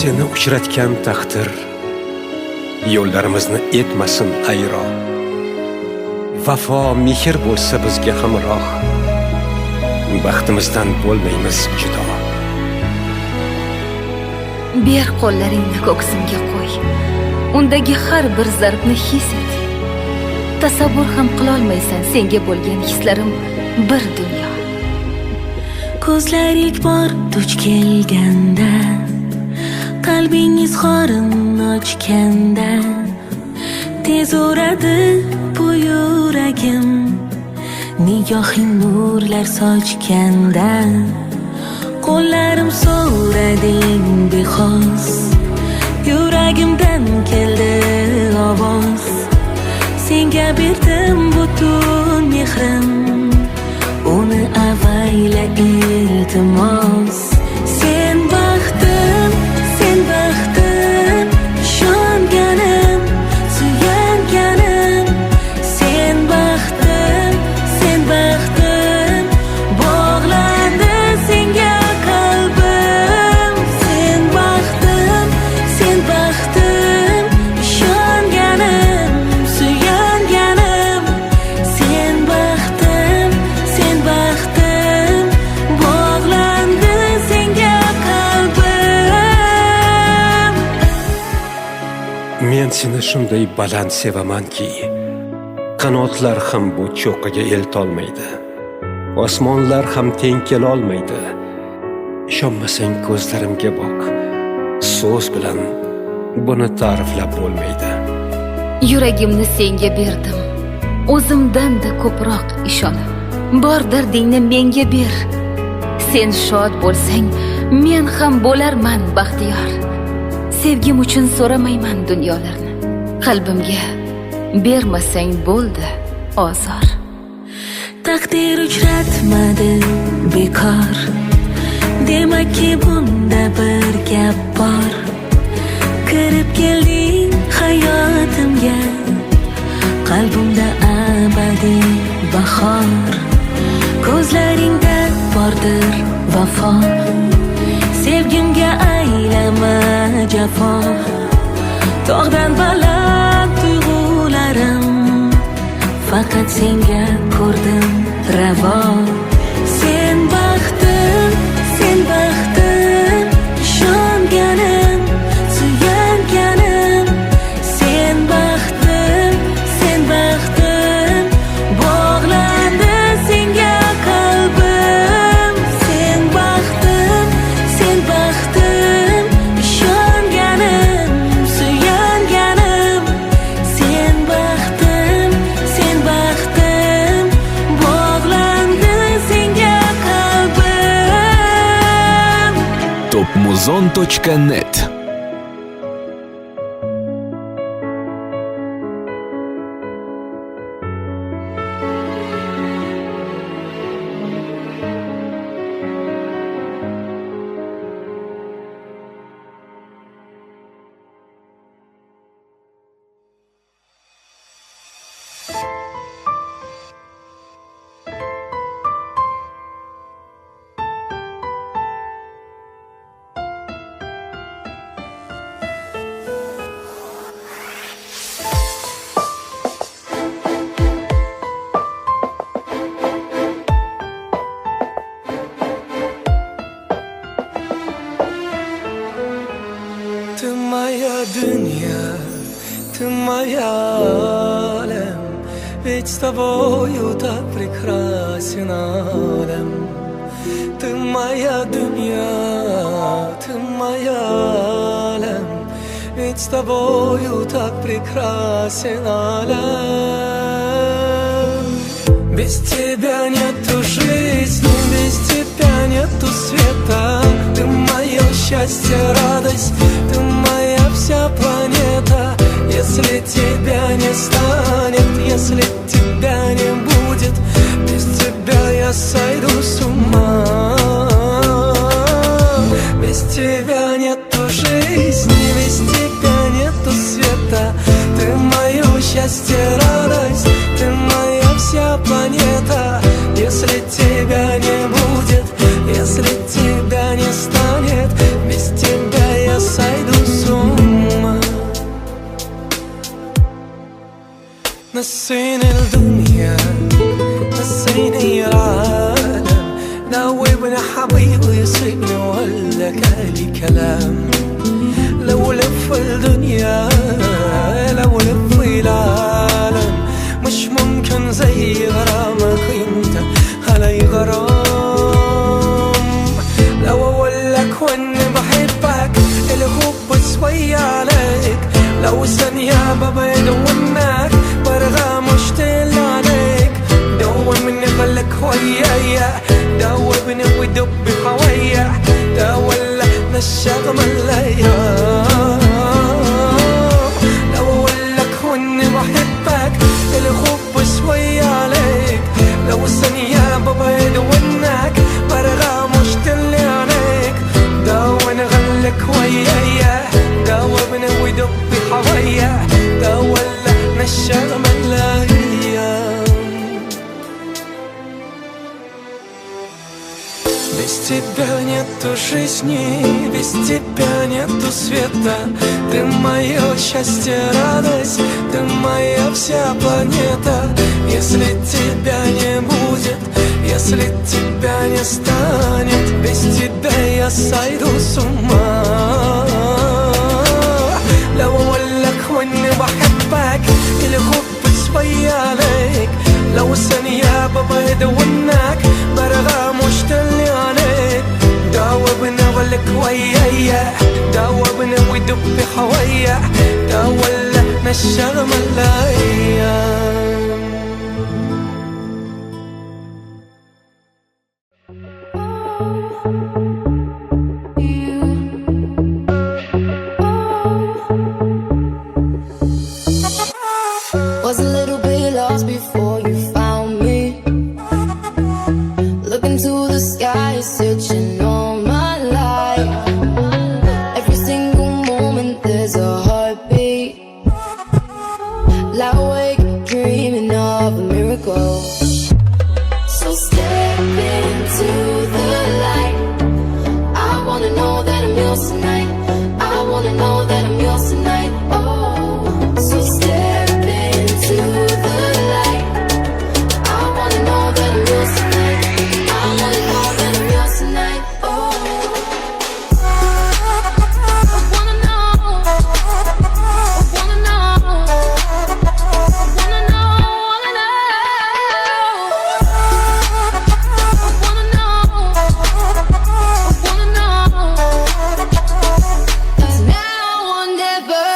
Seni uchratgan taqdir yo'llarimizni etmasin ayro. Vafo mehr bo'lsa bizga hamroh, baxtimizdan bo'lmaymiz judo. Ber qo'llaringni ko'ksimga qo'y. Undagi har bir zarbni his et. Tasavvur ham qilolmaysan senga bo'lgan hislarim bir dunyo. Ko'zlar ilk bor duch kelganda, qalbing izhorin ochganda, tez uradi bu yuragim, nigohing nurlar sochganda. Qo'llarim so'rading bexos, yuragimdan keldi ovoz. Senga berdim butun mehrim, uni avayla iltimos. Sen baxtim, sen baxtim, ishonganim, suyanganim. Sen baxtim, sen baxtim, bog'landi senga qalbim. Sen baxtim, sen baxtim, ishonganim, suyanganim. Sen baxtim, sen baxtim, bog'landi senga qalbim. Men seni shunday baland sevamanki, qanotlar ham bu cho'qqiga eltolmaydi. Osmonlar ham teng kelolmaydi. Ishonmasang ko'zlarimga boq. So'z bilan buni ta'riflab bo'lmaydi. Yuragimni senga berdim. O'zimdan-da ko'proq ishonib. Bor dardingni menga ber. Sen shod bo'lsang, men ham bo'larman baxtiyor. Sevgim uchun so'ramayman dunyolarni. Qalbimga bermasang bo'ldi ozor. Taqdir uchratmadi bekor, demakki bunda bir gap bor. Kirib kelding hayotimga, qalbimda abadiy bahor. Ko'zlaringda bordir vafo, sevgimga aylama jafo. Tog'dan baland tuyg'ularim, faqat senga ko'rdim ravo. Sen baxtim, sen baxtim, ishonganim, suyanganim. Sen baxtim, sen baxtim, bog'landi senga qalbim. Sen baxtim, sen baxtim, ishonganim, suyanganim. Sen baxtim, sen baxtim, bog'landi senga qalbim. Topmuzon.net. Ты моя dünya, ты моя alem. Ведь с тобою так прекрасен alem. Ты моя dünya, ты моя alem. Ведь с тобою так прекрасен alem. Без тебя нету жизни, без тебя нету света. Ты мое счастье, радость, ты моя вся планета. Если тебя не станет, если тебя не будет, без тебя я сойду с ума. Без тебя нету жизни, без тебя нету света. Ты мое счастье, радость, ты моя вся планета. Если тебя не будет, если тебя не станет, без тебя я сойду نسيني الدنيا، نسيني العالم، ناوبني حبيبي يسيبني ولا كالي كلام. لو لف الدنيا، لو لف العالم، مش ممكن زي غرامك انت علي غرام. لو اقولك واني بحبك الحب شوية عليك، لو ثانية ببعد عنك برغى مشتاق عليك. دوبني خلك ويايا، دوبني ودب حويا، ده ولا نشغم الايام. لو اقولك واني بحبك الحب شوية عليك، لو ثانية ببعد عنك برغى مشتاق عليك. دوبني خلك ويايا، دوبني ودب حويا، ده ولا نشغم الايام. Без тебя нету жизни, без тебя нету света. Ты мое счастье, радость, ты моя вся планета. Если тебя не будет, если тебя не станет, без тебя я сойду с ума. لو اقولك واني بحبك الحب شوية عليك، لو ثانية ببعد عنك برغى مشتاق عليك. دوبني ولك ويايا، دوبني ودب حويا، ده ولا نشغم الايام. Was a little bit lost before you found me. Looking to the sky, searching all my life. Every single moment there's a heartbeat. Lie awake, dreaming of a miracle. So step into the light. I wanna know that I'm yours tonight. I wanna know that I'm yours tonight. Oh, so step into the light. I wanna know that I'm yours tonight. I wanna know that I'm yours tonight. Oh, I wanna know. I wanna know. I wanna know. Wanna know. I wanna know. I wanna know. It's now or never.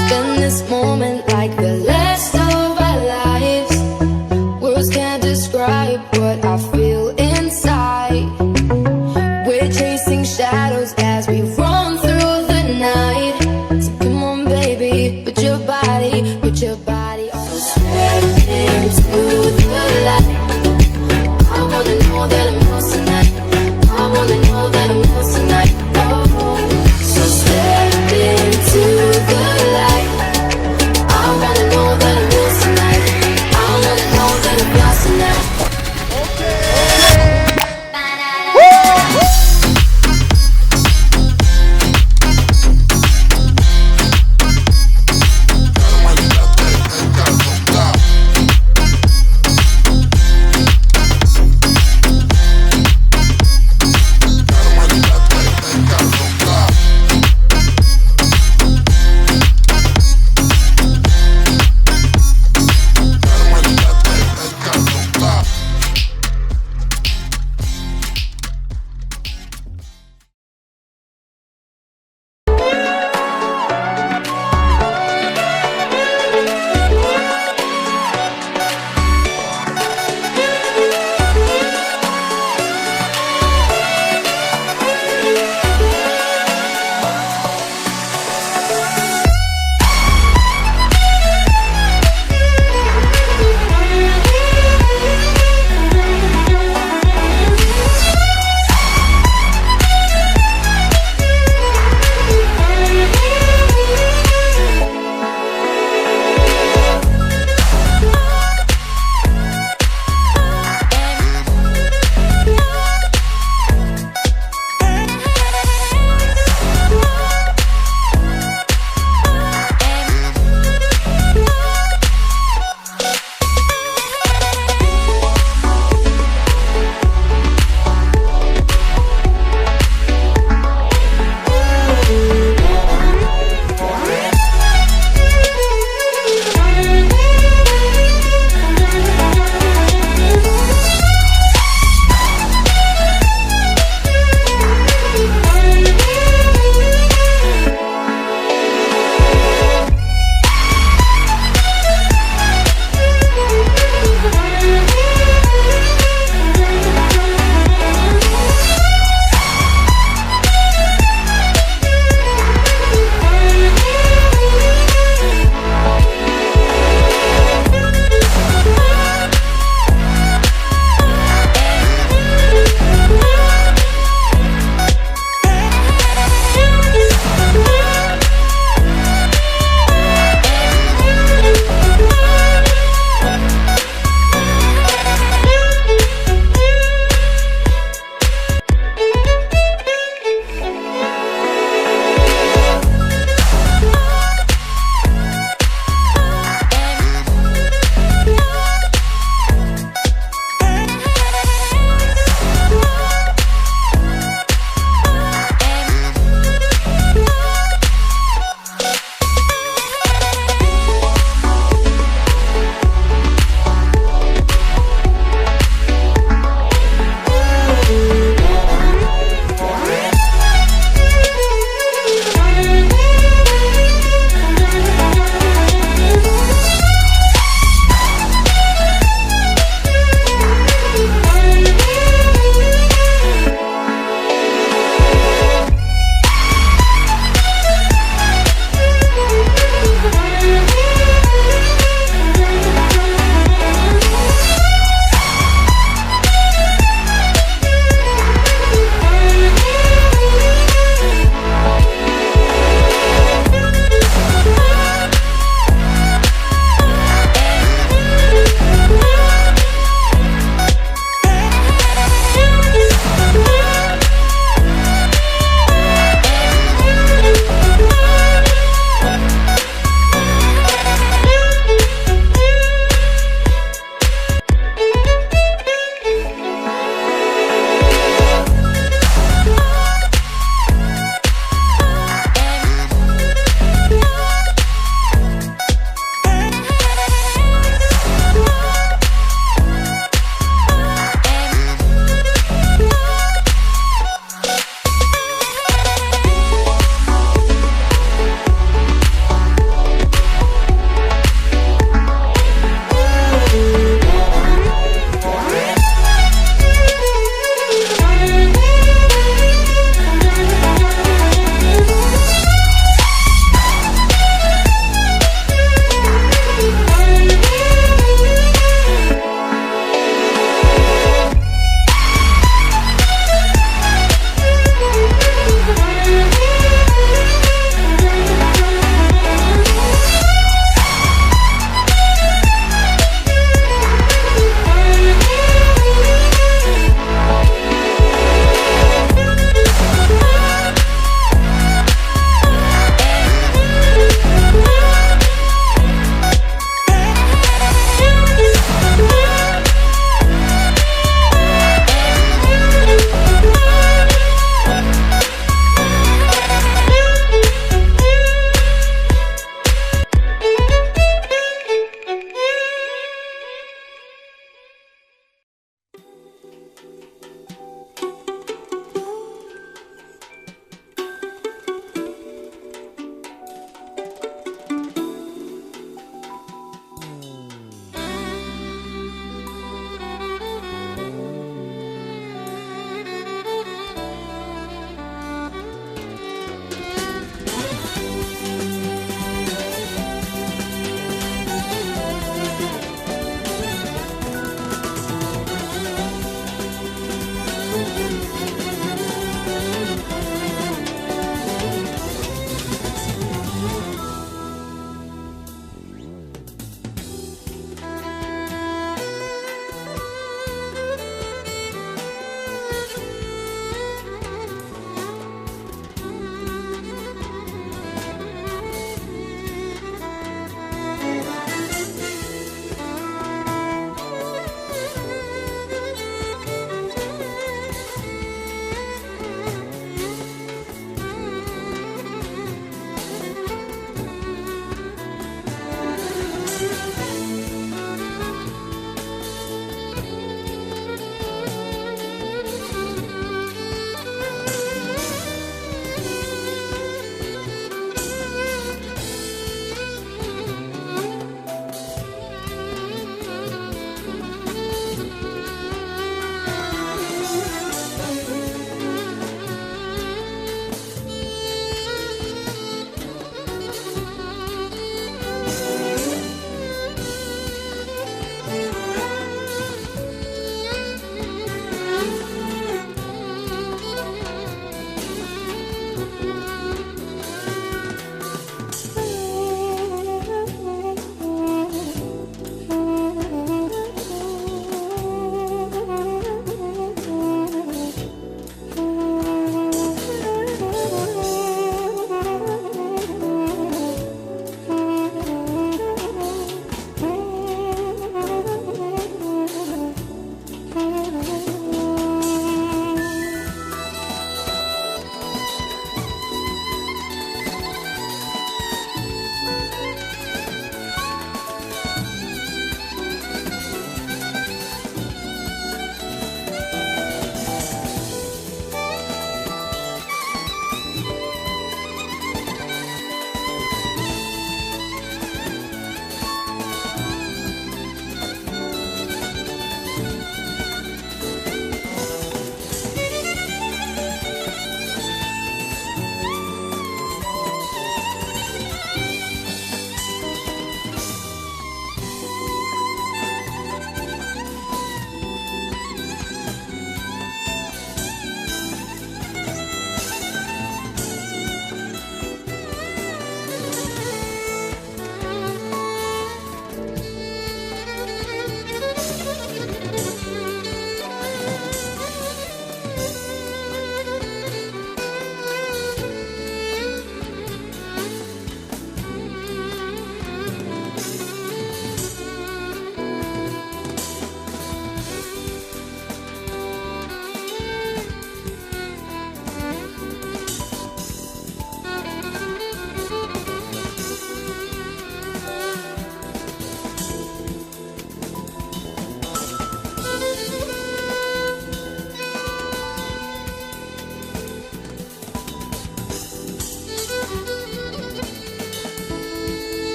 Spend this moment like the last of our lives. Words can't describe what I feel inside. We're chasing shadows as we run through the night. So come on, baby, put your body on. So step into the light. I wanna know that I'm yours tonight. I wanna know that I'm yours tonight. Oh, so step into the light. I wanna know that I'm yours tonight. I wanna know that I'm yours tonight.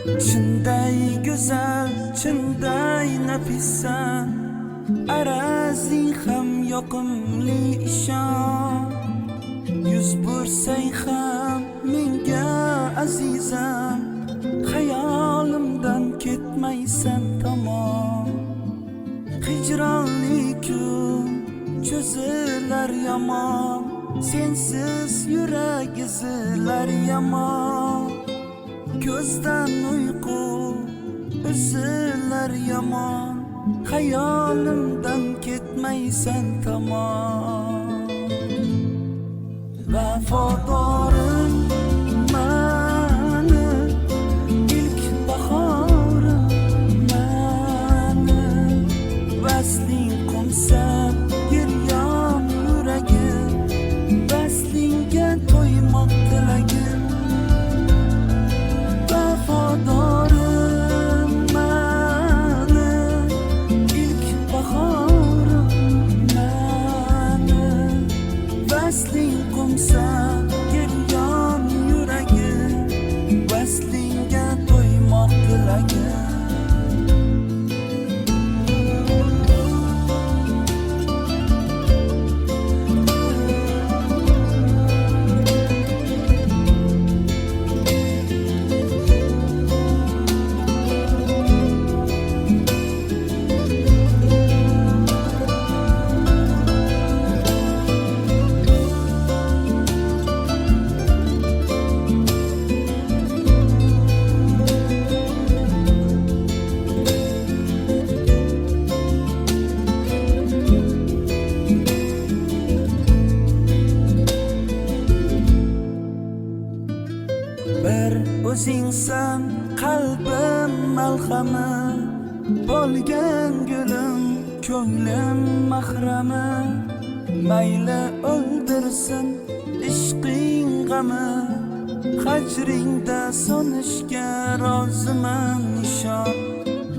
Chinday go'zal, chinday nafissan, arazing ham yoqimli ishon. Yuz bursang ham menga azizam, xayolimdan ketmaysan tamom. Hijronli kun cho'zilar yomon, sensiz yurak ezilar yomon. Ko'zdan uyqu uzilar yomon, xayolimdan ketmaysan tamom. Vafodorim mani, ilk bahorim mani, vasling qo'msab giryon yuragim, vaslingga to'ymoq tilagim. Vafodorim mani, ilk bahorim mani, vasling qo'msab giryon yuragim, vaslingga to'ymoq tilagim. Bir o'zingsan qalbim malhami, bo'lgan gulim ko'nglim mahrami. Mayli o'ldirsin ishqing g'ami, hajringda so'nishga roziman ishon.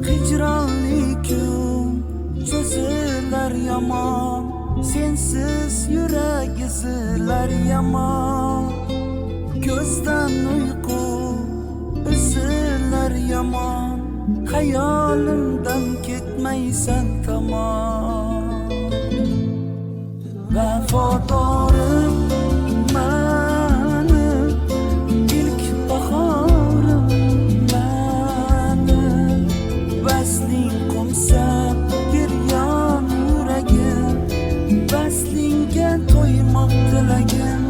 Hijronli kun cho'zilar yomon, sensiz yurak ezilar yomon. Ko'zdan uyqu uzilar yomon, xayolimdan ketmaysan tamom. Vafodorim mani, ilk bahorim mani, vasling qo'msab giryon yuragim, vaslingga to'ymoq tilagim.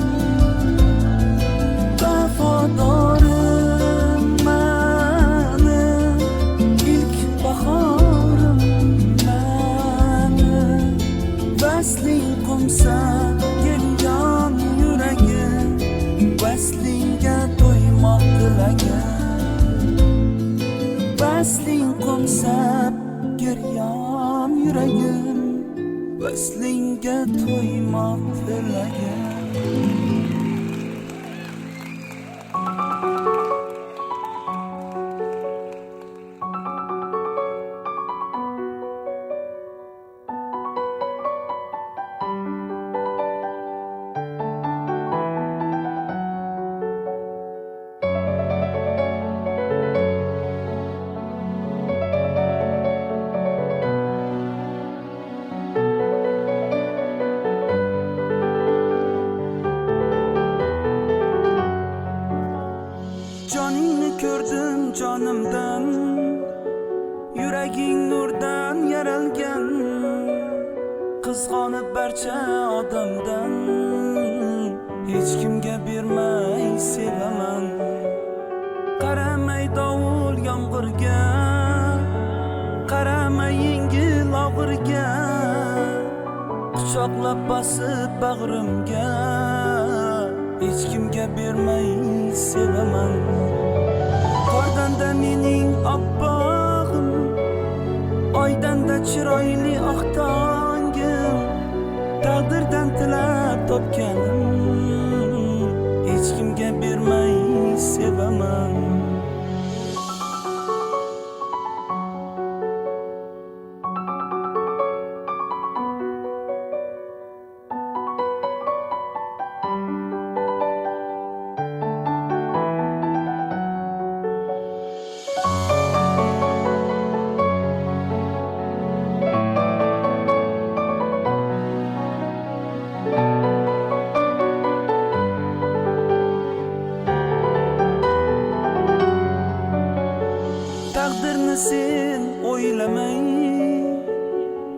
Vafodorim mani, ilk bahorim mani, vasling qo'msab giryon yuragim, vaslingga to'ymoq tilagim. Vasling qo'msab giryon yuragim, vaslingga to'ymoq tilagim. Joningni ko'rdim jonimdan, yuraging nurdan yaralgan, qizg'onib barcha odamdan, hech kimga bermay sevaman. Qaramay dovul yomg'irga, qaramay yengil og'irga, quchoqlab bosib bag'rimga, hech kimga bermay sevaman. Qordan-da mening oppog'im, oydan-da chiroyli oq tongim, taqdirdan tilab topganim, hech kimga bermay sevaman.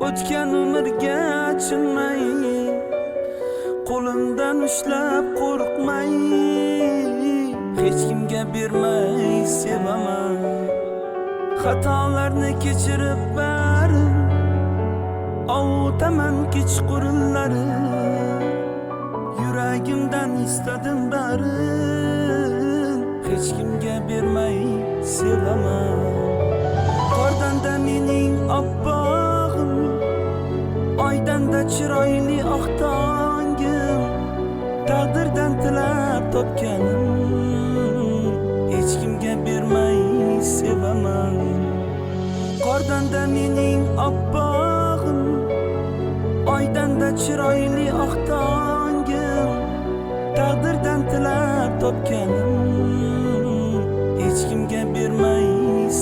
O'tgan umrga achinmay, qo'limdan ushlab qo'rqmay, hech kimga bermay sevaman. Xatolarni kechirib barim, ovutaman kechqurunlari. Yuragimdan istadim barin, hech kimga bermay sevaman. Qordan-da mening oppog'im, oydan-da chiroyli oq tongim, taqdirdan tilab topganim, hech kimga bermay sevaman. Qordan-da mening oppog'im, oydan-da chiroyli oq tongim, taqdirdan tilab topganim, hech kimga bermay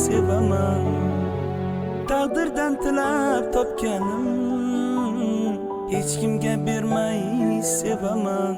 sevaman. Taqdirdan tilab topganim, hech kimga bermay sevaman.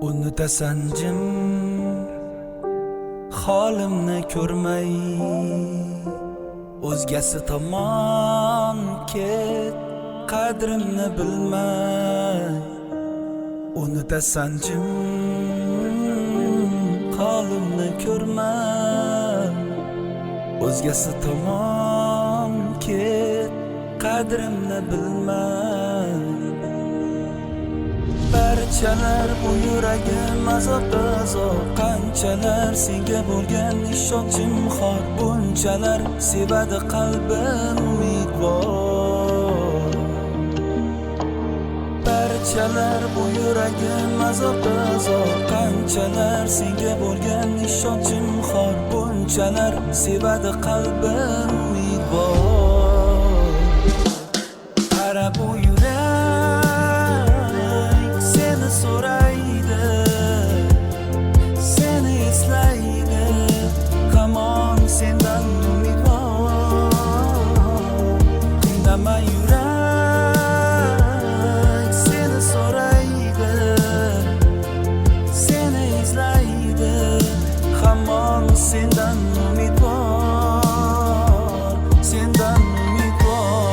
Unutasan jim holimni ko'rmay, o'zgasi tomon ket qadrimni bilmay. Unutasan jim holimni ko'rmay, o'zgasi tomon ket qadrimni bilmay. Barchalar bu yuragim azobda azob, qanchalar senga bo'lgan ishonchim xor, bunchalar sevadi qalbim umidvor. Barchalar bu yuragim azobda azob, qanchalar senga bo'lgan ishonchim xor, bunchalar sevadi qalbim umidvor. Qara bu yurak seni so'raydi, seni eslaydi, hamon sendan umidvor. Qiynama yurak seni so'raydi, seni izlaydi, hamon sendan umidvor, sendan umidvor.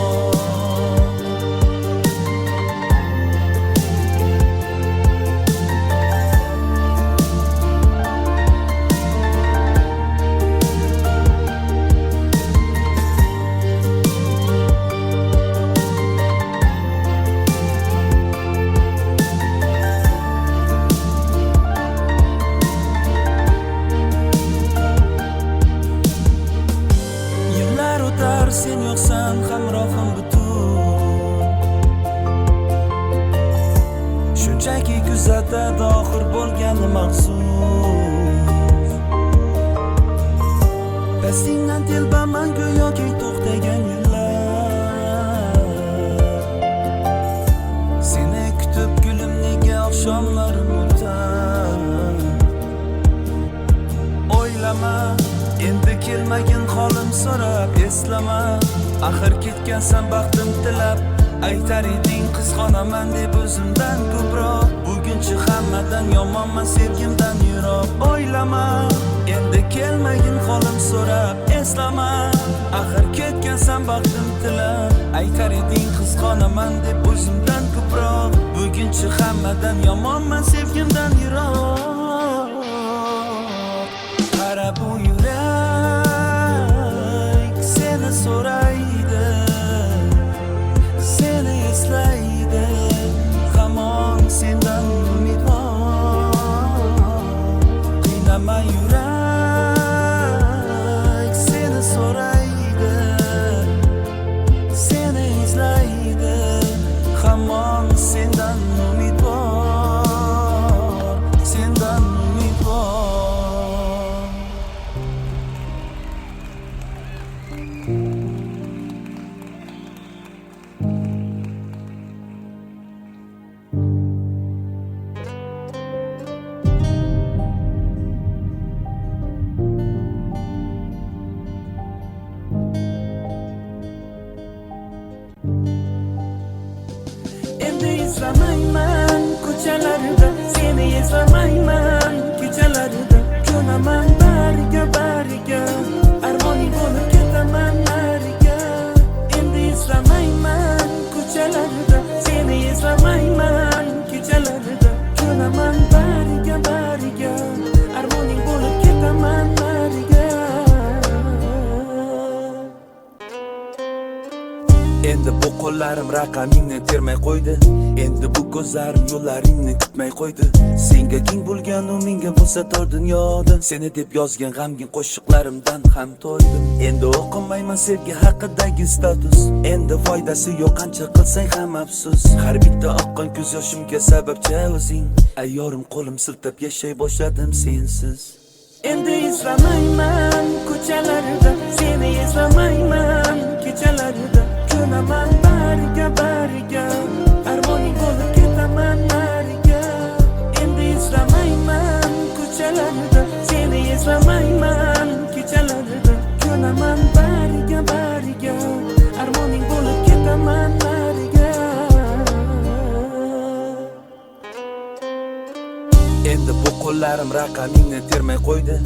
Yillar o'tar sen yo'qsan hamrohim butun, shunchaki kuzatadi oxir bo'lgani maxsus. Dastingdan telbaman go'yoki to'xtagan yillar, seni kutib kulim nega oqshomlarim o'tar. O'ylama endi kelmagin holim so'rab, eslama axir ketgansan baxtim tilab. Aytar eding qizg'onaman deb o'zimdan ko'proq, bugunchi hammadan yomonman sevgimdan yiroq. O'ylama endi kelmagin holim so'rab, eslama axir ketgansan baxtim tilab. Aytar eding qizg'onaman deb o'zimdan ko'proq, bugunchi hammadan yomonman sevgimdan yiroq. Qara bu yurak seni so'raydi, seni eslaydi, hamon sendan umidvor. Qiynama yurak seni so'raydi, seni izlaydi, hamon sendan umidvor, sendan umidvor. Eslamayman ko'chalarda, seni eslamayman kechalarda. Ko'naman bariga, bariga, armoning bo'lib ketaman nariga. Endi eslamayman ko'chalarda, seni eslamayman kechalarda. Ko'naman bariga, bariga, armoning bo'lib ketaman nariga. Endi bu qo'llarim raqamingni termay qo'ydi. Endi bu ko'zlarim yo'llaringni kutmay qo'ydi. Senga keng bo'lgan u menga bo'lsa tor dunyoda. Seni deb yozgan g'amgin qo'shiqlarimdan ham to'ydim. Endi o'qimayman sevgi haqidagi status. Endi foydasi yo'q qancha qilsang ham afsus. Har bitta oqqan ko'z yoshimga sababchi o'zing. Ayyorim qo'lim siltab yashay boshladim sensiz. Endi eslamayman ko'chalarda, seni eslamayman kechalarda. Ko'naman bariga, bariga, armoning bo'lib ketaman nariga. Endi eslamayman ko'chalarda, seni eslamayman kechalarda. Ko'naman bariga, bariga, armoning bo'lib ketaman nariga. Endi bu qo'llarim raqamingni termay qo'ydi.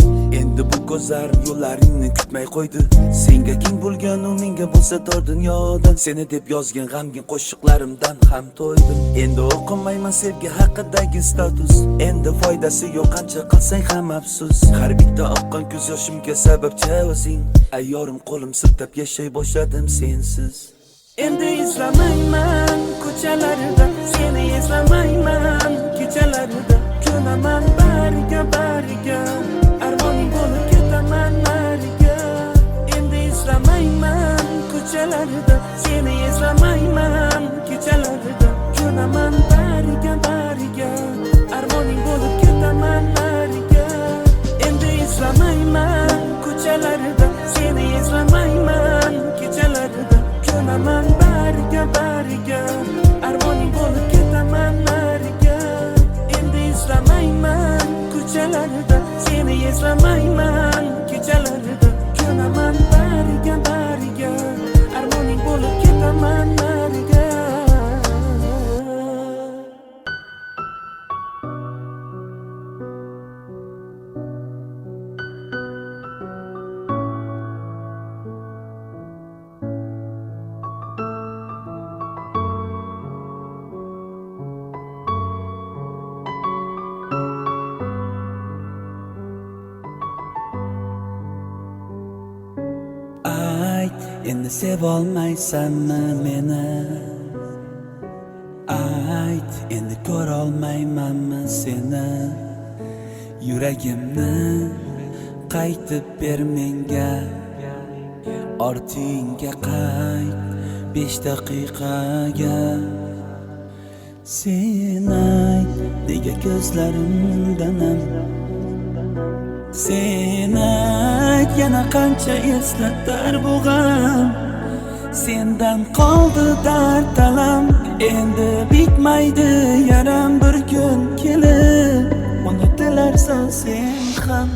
Endi bu ko'zlarim yo'llaringni kutmay qo'ydi. Senga keng bo'lgan u menga bo'lsa tor dunyoda. Seni deb yozgan g'amgin qo'shiqlarimdan ham to'ydim. Endi o'qimayman sevgi haqidagi status. Endi foydasi yo'q qancha qilsang ham afsus. Har bitta oqqan ko'z yoshimga sababchi o'zing. Ayyorim qo'lim siltab yashay boshladim sensiz. Endi eslamayman ko'chalarda, seni eslamayman kechalarda. Ko'naman bariga, bariga, armoning bo'lib ketaman nariga. Endi eslamayman ko'chalarda, seni eslamayman kechalarda. Ko'naman bariga, bariga, armoning bo'lib ketaman nariga. Endi eslamayman ko'chalarda, seni eslamayman kechalarda. Ko'naman bariga, bariga, armoning bo'lib ketaman nariga. Endi eslamayman ko'chalarda, seni eslamayman kechalarda. Ko'naman bariga, bariga, armoning bo'lib ketaman nariga. Ayt, endi sevolmaysanmi meni? Ayt, endi ko'rolmaymanmi seni? Yuragimni qaytib ber menga. Ortingga qayt 5 daqiqaga. Sen ayt, nega ko'zlarimdan ham? Sen ayt, yana qancha eslatar bu g'am. Sendan qoldi dard talam, endi bitmaydi yaram. Bir kun kelib unutilarsan sen ham.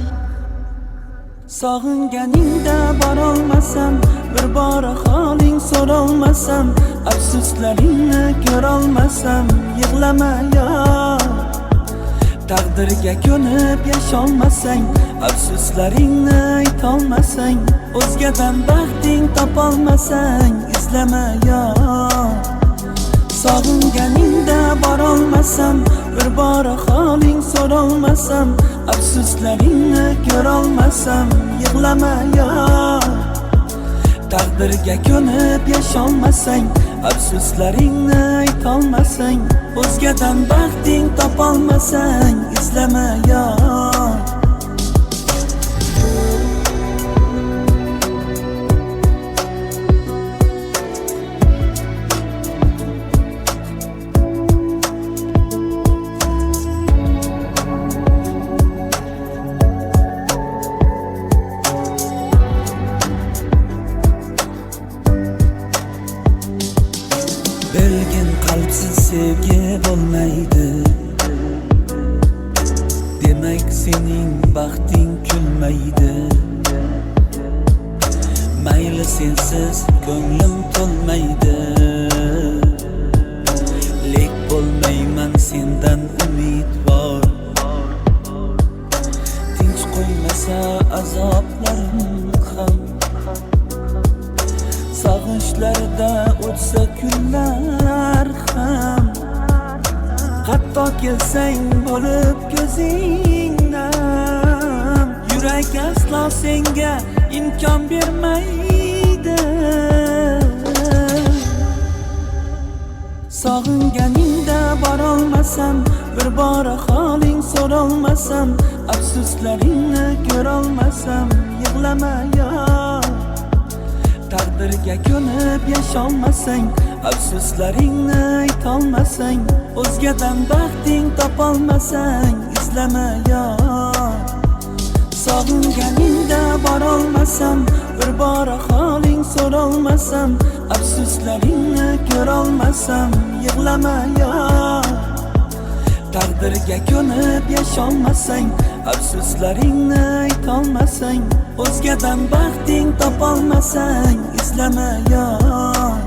Sog'inganingda borolmasam, bir bora holing so'rolmasam, afsuslaringni ko'rolmasam, yig'lama yor. Taqdirga ko'nib yasholmasang, afsuslaringni aytolmasang, o'zgadan baxting topolmasang, izlama yor. Sog'inganingda borolmasam, bir bora holing so'rolmasam, afsuslaringni ko'rolmasam, yig'lama yor. Taqdirga ko'nib yasholmasang, afsuslaringni aytolmasang, o'zgadan baxting topolmasang, izlama yor. Bilgin qalbsiz sevgi bo'lmaydi. Demak sening baxting kulmaydi. Mayli sensiz ko'nglim to'lmaydi. Lek bo'lmaydi. Uzilmayman sendan umidvor. Tinch qo'ymasa azoblarim ham, sog'inchlarda o'tsa kunlar ham, hatto kelsang bo'lib ko'zingdan, yurak aslo senga imkon bermaydi. Sog'inganingda borolmasam, bir bora holing so'rolmasam, afsuslaringni ko'rolmasam, yig'lama yor. Taqdirga ko'nib yasholmasang, afsuslaringni aytolmasang, o'zgadan baxting topolmasang, izlama yor. Sog'inganingda borolmasam, bir bora holing so'rolmasam, afsuslaringni ko'rolmasam, yig'lama yor. Taqdirga ko'nib yasholmasang, afsuslaringni aytolmasang, o'zgadan baxting topolmasang, izlama yor.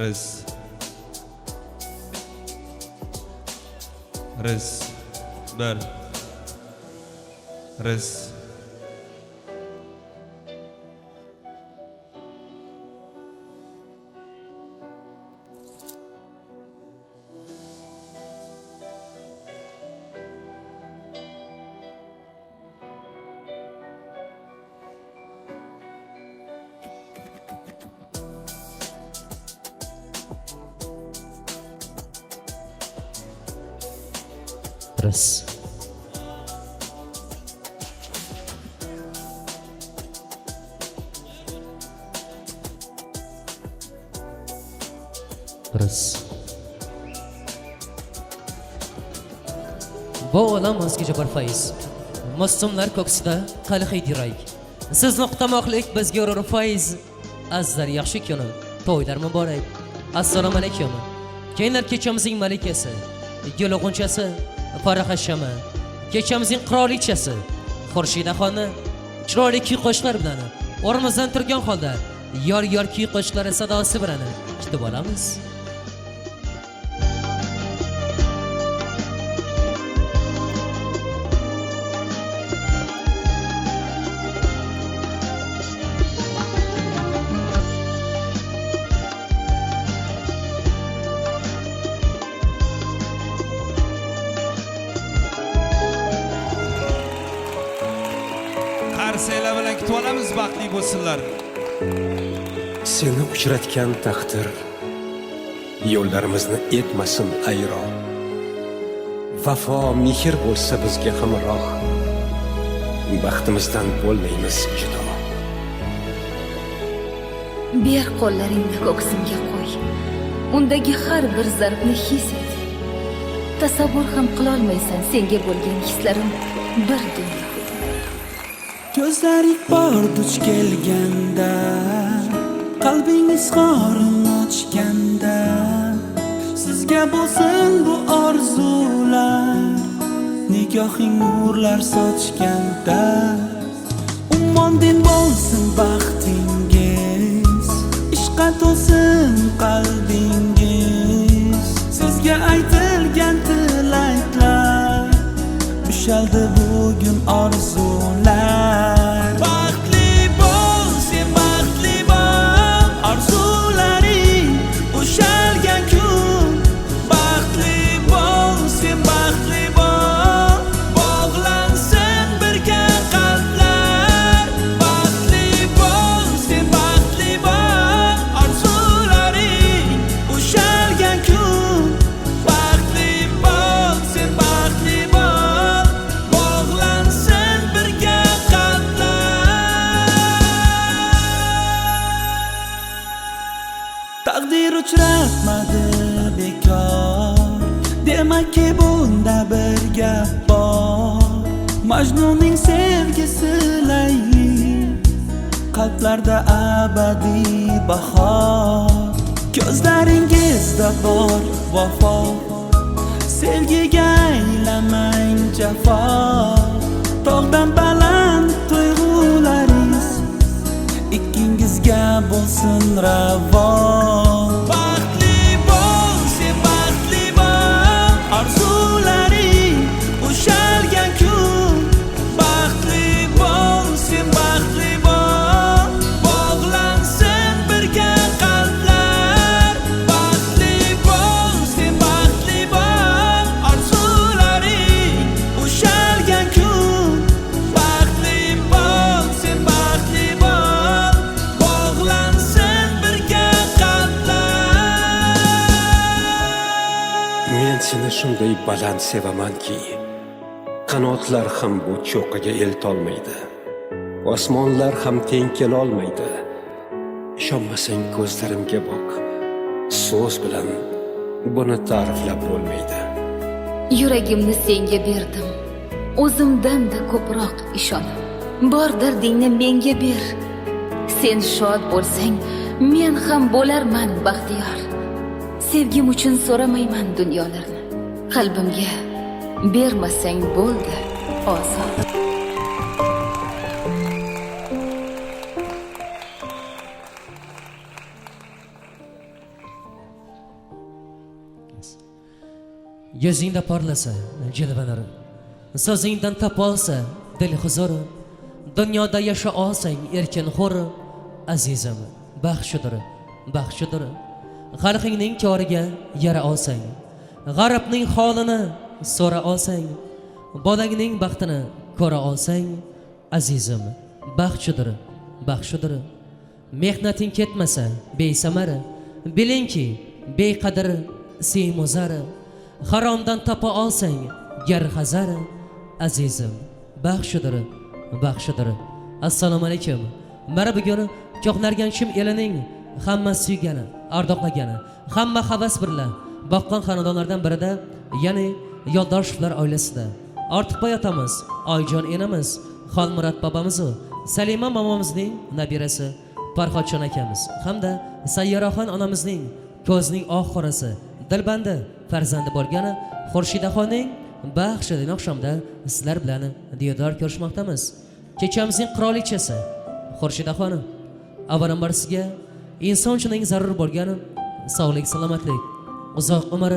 Res. Res. Bir. Res. Res. Res. Bu olam o'zgacha bir fayz. Muslimlar ko'ksida qalqiydi yurak. Sizni qutamoqlik bizga urur fayz. Azizlar, yaxshi kuni, to'ylar muborak. Assalomu alaykum. Kelinlar kechamizning malikasi, gul g'unchasi Farah Hashama, kechamizning qirolichasi Xurshidaxonni chiroyli kuy qo'shiqlar bilan o'rnimizdan turgan holda yor-yor kuy qo'shiqlari sadosi bilan kutib olamiz. Qarsanglar bilan kutib olamiz, baxtli bo'lsinlar. Seni uchratgan taqdir yo'llarimizni etmasin ayro. Vafo mehr bo'lsa bizga hamroh, baxtimizdan bo'lmaymiz judo. Ber qo'llaringni ko'ksimga qo'y. Undagi har bir zarbni his et. Tasavvur ham qilolmaysan senga bo'lgan hislarim bir dunyo. Ko'zlaring bor duch kelganda, qalbing izhorin ochganda, sizga bo'lsin bu orzular, nigohing nurlar sochganda. Ummondin bo'lsin baxtingiz, ishqa to'lsin qalbingiz. Sizga aytilgan tilaklar, ushaldi bugun orzular. Baxtli bo'l, sen baxtli bo'l, orzularing ushalgan kun. Baxtli bo'l, sen baxtli bo'l, bog'lansin birga qalblar. Baxtli bo'l, sen baxtli bo'l, orzularing ushalgan kun. Baxtli bo'l, sen baxtli bo'l, bog'lansin birga qalblar. Taqdir uchratmadi bekor, demakki bunda bir gap bor. Majnunning sevgisi Layli, qalblarda abadiy bahor. Ko'zlaringizda bor vafo, sevgiga aylamang jafo. Tog'dan baland tuyg'ularingiz, ikkingizga bo'lsin ravo. Baxtli bo'l, sen baxtli bo'l, orzularing ushalgan kun. Baxtli bo'l, sen baxtli bo'l, bog'lansin birga qalblar. Baxtli bo'l, sen baxtli bo'l, orzularing ushalgan kun. Baxtli bo'l, sen baxtli bo'l, bog'lansin birga qalblar. Men seni shunday baland sevamanki, qanotlar ham bu cho'qqiga eltolmaydi. Osmonlar ham teng kelolmaydi. Ishonmasang ko'zlarimga boq. So'z bilan buni ta'riflab bo'lmaydi. Yuragimni senga berdim. O'zimdan-da ko'proq ishonib. Bor dardingni menga ber. Sen shod bo'lsang, men ham bo'larman baxtiyor. Sevgim uchun so'ramayman dunyolarni. Qalbimga bermasang bo'ldi ozor. Yuzingda porlasa jilva nuri, so'zingdan topolsa dil huzuri, dunyoda yasha olsang erkin hur, azizim baxt shudur, baxt shudur. Xalqingning koriga yara olsang, g'aribning holini so'ra olsang, bolangning baxtini ko'ra olsang, azizim baxt shudur, baxt shudur. Mehnating ketmasa besamar, bilingki beqadr semuzar. Haromdan topa olsang gar hazar, azizim baxt shudur, baxt shudur. Assalomu alaykum. Mana bugun Ko'hnarganchim elining hamma suygani, ardoqlagani, hamma havas birla boqqan xonadonlardan birida, ya'ni Yo'ldoshevlar oilasida Ortiqboy otamiz, Oyjon enamiz, Xolmurod bobomiz, Salima momomizning nabirasi Farhodjon akamiz hamda Sayyoraxon onamizning ko'zining oq qorasi, dilbandi farzandi bo'lgani Xurshidaxonning baxshidin oqshomda sizlar bilan diydor ko'rishmoqdamiz. Kechamizning qirolichasi Xurshidaxon, avvalambor sizga inson uchun eng zarur bo'lgani sog'lik, salomatlik, uzoq umr,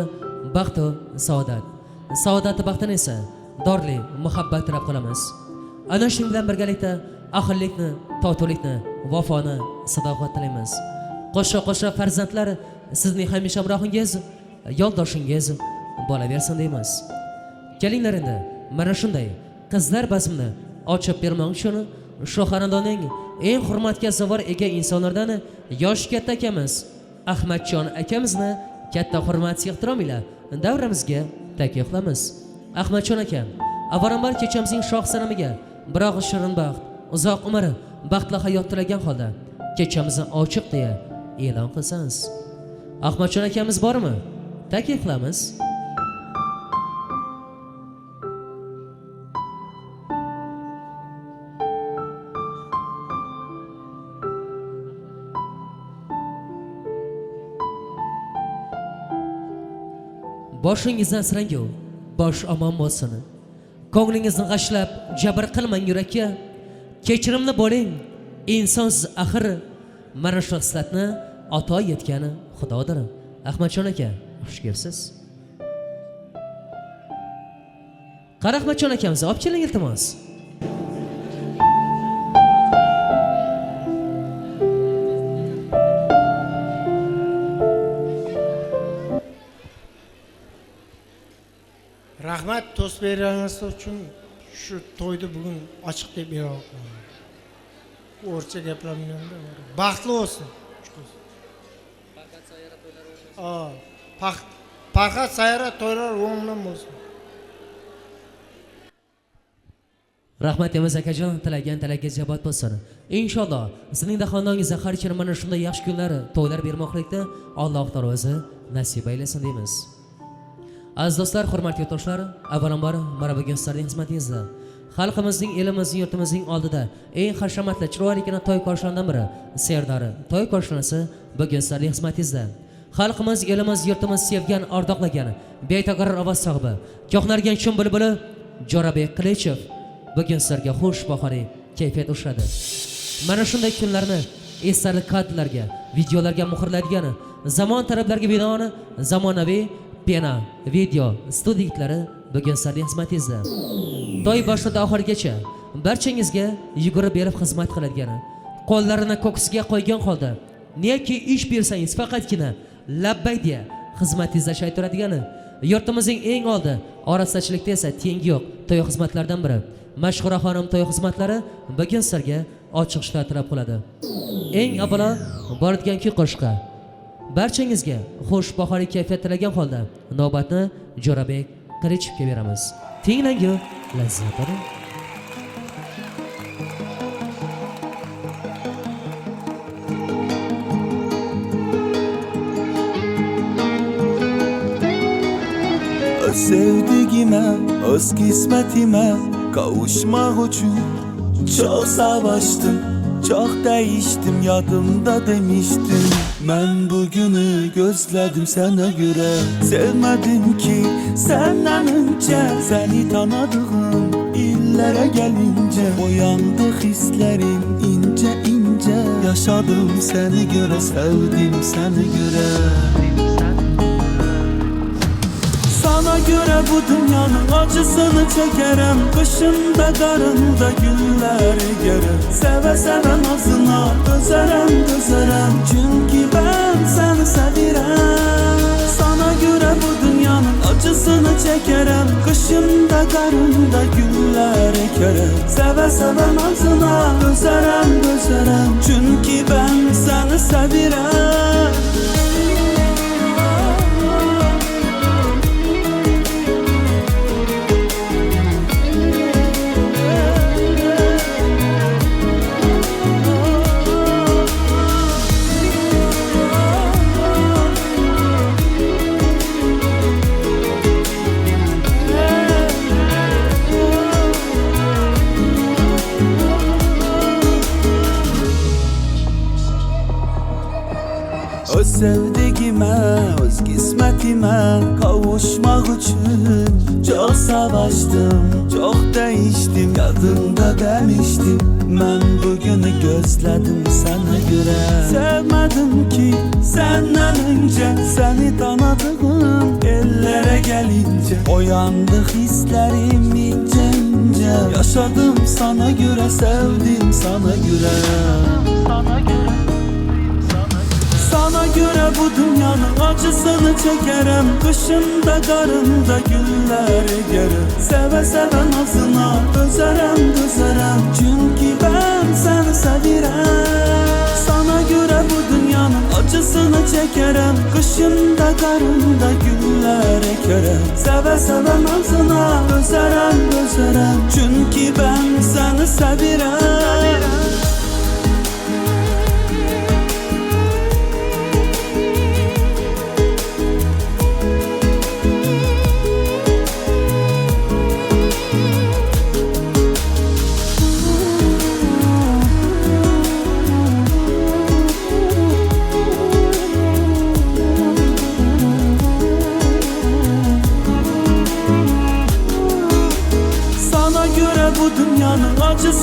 baxt va saodat. Saodati baxtini esa dorli muhabbat tilab qolamiz. Ana shuning bilan birgalikda ahillikni, totuvlikni, vafoni, sadoqat tilaymiz. Qo'sha-qo'sha farzandlar sizning hamisha hamrohingiz, yo'ldoshingiz bo'laversin deymiz. Kelinglar endi mana shunday qizlar bazmini ochib bermoq uchun shu xonadonning eng hurmatga sazovor ega insonlardan yosh katta akamiz Ahmadjon akamizni katta hurmat ehtirom ila davramizga taklif qilamiz. Ahmadjon aka, avvalambor kechamizning shoh sanamiga biroq shirin baxt, uzoq umr, baxtli hayot tilagan holda Kechamizni ochiq deya e'lon qilsangiz. Ahmadjon akamiz bormi? Taklif qilamiz. Boshingizdan asrangu, bosh omon bo'lsin. Ko'nglingizni g'ashlab jabr qilmang yurakka. Kechirimli bo'ling, insonsiz axir. Mana shu xislatni ato etgani Xudodir. Ahmadjon aka, xush kelibsiz. Qara Ahmadjon akamiz, olib keling iltimos. Rahmat to'st berganingiz uchun shu to'yni bugun ochiq deb e'lon qilaman. O'rcha gaplarmanda baxtli bo'lsin. Farhad Sayora to'ylar o'ngdan bo'lsin. Rahmat Yavuz akajon, tilagan tilagingiz ijobat bo'lsin. Inshaalloh sizning xonadoningizda har kuni mana shunday yaxshi kunlar, to'ylar bermoqlikni Alloh taolo o'zi nasib aylasin deymiz. Aziz do'stlar, hurmatli yurtdoshlar, avvalambor mana bugun sizlarning xizmatingizda xalqimizning, elimizning, yurtimizning oldida eng hashamatli, chiroyligina to'y koshondan biri Serdori to'y koshonasi bugun sizlarning xizmatingizda. Xalqimiz, elimiz, yurtimiz sevgan, ardoqlagan betakror ovoz sohibi, ko'hnargan chun bulbuli Jo'rabek Qilichev bugun sizlarga xush bahoriy kayfiyat ushadi. Mana shunday kunlarni esdalik kadrlarga, videolarga muhrlaydigan zamon talablariga binoan zamonaviy pena, video studiyatlari bugun sizlarning xizmatingizda. To'y boshida oxirigacha barchangizga yugurib berib xizmat qiladigan, qo'llarini ko'ksiga qo'ygan holda neki ish bersangiz faqatgina labbay deya xizmatingizda shay turadigani, yurtimizning eng oldi orasachilikda esa tengi yo'q to'y xizmatlaridan biri Mashhura xonim to'y xizmatlari bugun sizlarga ochiq ishlar talab qiladi. Eng avvalo boradigan kuy qo'shiqqa barchangizga xush bahoriy kayfiyat tilagan holda navbatni Jo'rabek Qilichevga beramiz. Tinglangu, lazzat oling. Öz sevdiğime, öz kısmetime kavuşmak için çok savaştım, çok değiştim, yadımda demiştim. Ben bugünü gözledim sana göre. Sevmedim ki senden önce, seni tanıdığım illere gelince uyandı hislerim ince ince. Yaşadım seni göre, sevdim seni göre. Sana göre bu dünyanın acısını çekerem. Kışında karında güller egerim. Seve seve nazına dözerem dözerem. Çünkü ben seni sevirem. Sana göre bu dünyanın acısını çekerem. Kışında karında güller ekerem. Seve seve nazına dözerem dözerem. Çünkü ben seni sevirem. Öz sevdiğime, öz kısmetime kavuşmak için çok savaştım, çok değiştim, yadımda demiştim. Ben bugünü gözledim sana göre. Sevmedim ki senden önce, seni tanıdığım ellere gelince uyandı hislerim ince ince. Yaşadım sana göre, sevdim sana göre. Sana göre. Sana göre bu dünyanın acısını çekerem. Kışında karında güller egerim. Seve seve nazına dözerem dözerem. Çünkü ben seni sevirem. Sana göre bu dünyanın acısını çekerem. Kışında karında güller ekerem. Seve seve nazına dözerem dözerem. Çünkü ben seni sevirem.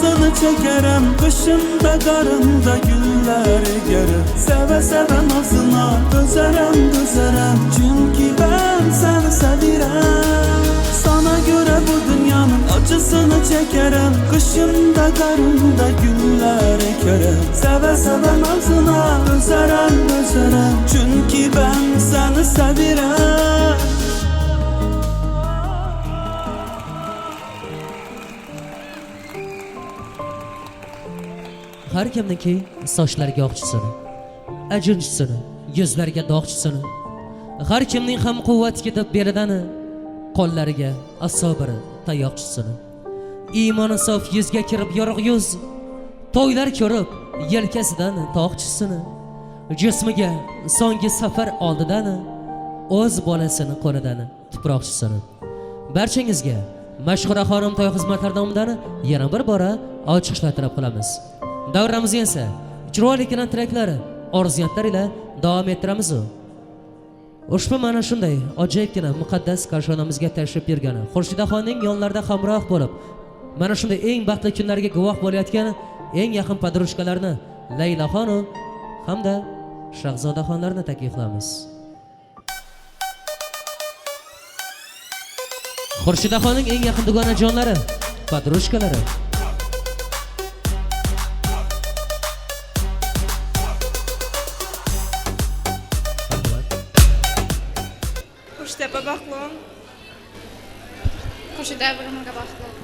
Acısını çekerem, kışında karında güller ekerim. Seve seve nazına dözerem dözerem, çünkü ben seni sevirem. Sana göre bu dünyanın acısını çekerem, kışında karında güller ekerim. Seve seve nazına dözerem dözerem, çünkü ben seni sevirem. Har kimniki sochlariga oqchisini, ajinchisini, yuzlariga dog'chisini, har kimning ham quvvat ketib beridani, qo'llariga asobiri tayoqchisini, iymoni sof yuzga kirib yorug' yuz, to'ylar ko'rib yelkasidan tog'chisini, jismiga so'nggi safar oldidan o'z bolasini qo'lidan tuproqchisini. Barchangizga Mashhura xonim to'y xizmatlari nomidan yana bir bora ochiqishlar tilab qolamiz. Davramizni esa chiroyli tilaklari, orzuyatlar ila davom ettiramiz. Ushbu mana shunday ajoyibgina muqaddas koshonamizga tashrif buyurgani, Xurshidaxonning yonlarida hamroh bo'lib, mana shunday eng baxtli kunlarga guvoh bo'layotgan eng yaqin podrushkalarni Laylaxonu hamda Shahzodaxonlarni taklif qilamiz. Xurshidaxonning eng yaqin dugonajonlari, podrushkalari. Xurshida opa baxtli ol. Xurshida bir umrga baxtli ol.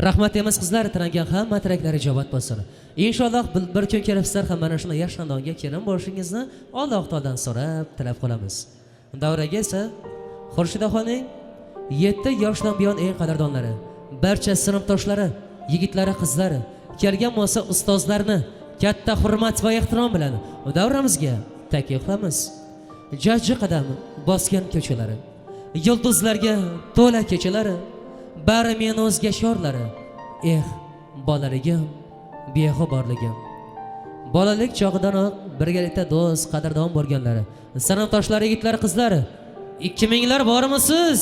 Rahmat deymiz qizlar, tilangan hamma tilaklar ijobat bo'lsin. Inshaalloh bir kun kelib sizlar ham mana shunday yosh xonadonga kelin bo'lishingizni Alloh taolodan so'rab tilab qolamiz. Davraga esa Xurshidaxonning 7 yoshdan buyon eng qadrdonlari, barcha sinfdoshlari, yigitlari, qizlari, kelgan bo'lsa ustozlarni katta hurmat va ehtirom bilan davramizga taklif qilamiz. Jajji qadam bosgan ko'chalari, yulduzlarga to'la kechalari, bari meni o'zga shorlari, eh bolaligim, beg'uborligim. Bolalik chog'idanoq birgalikda do'st, qadrdon bo'lganlari, sinfdoshlari, yigitlar, qizlari, 2000lar bormisiz?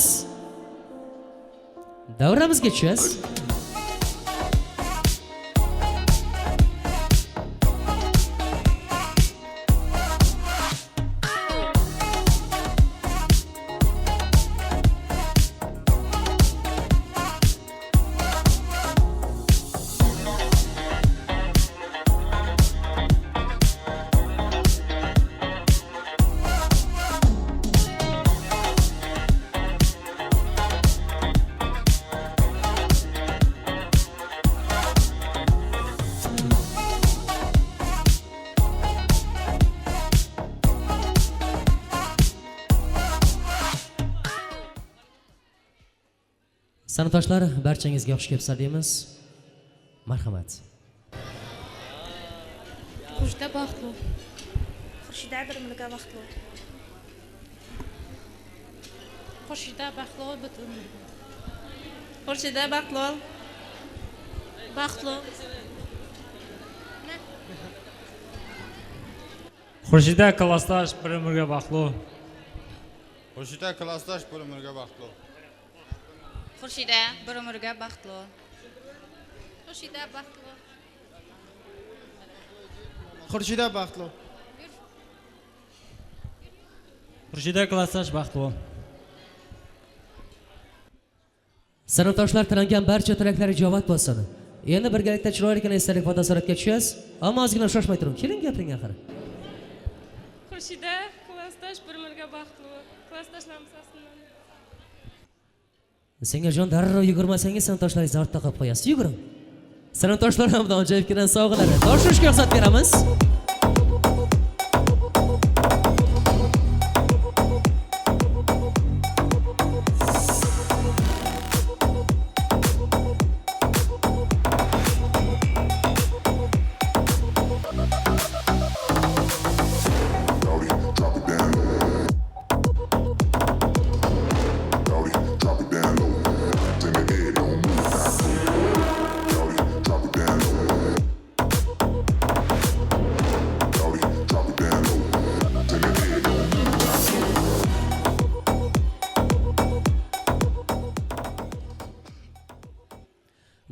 Davramizga tushasiz. Sinfdoshlar, barchangizga xush kelibsizlar deymiz. Marhamat. Xurshida baxtli. Xurshida bir umrga baxtli. Xurshida baxtli butun umrga. Xurshida baxtli. Baxtli. Xurshida klassdosh bir umrga baxtli. Xurshida klassdosh bir umrga baxtli. Xurshida bir umrga baxtli. Xurshida baxtli. Xurshida baxtli. Xurshida klassdosh baxtli. Sinfdoshlar, tilangan barcha tilaklar ijobat bo'lsin. Endi birgalikda chiroyli esdalik fotosuratga tushasiz. Ammo ozgina shoshmay turing. Keling, gapiring axir. Xurshida klassdosh bir umrga baxtli. Klassdoshlarimiz aslida. Sengajon darrov yugurmasangiz sinfdoshlaringizni ortda qolib qo'yasiz. Yuguring. Sinfdoshlar hamda ajoyibgina sovg'alarni topshirishga ruxsat beramiz.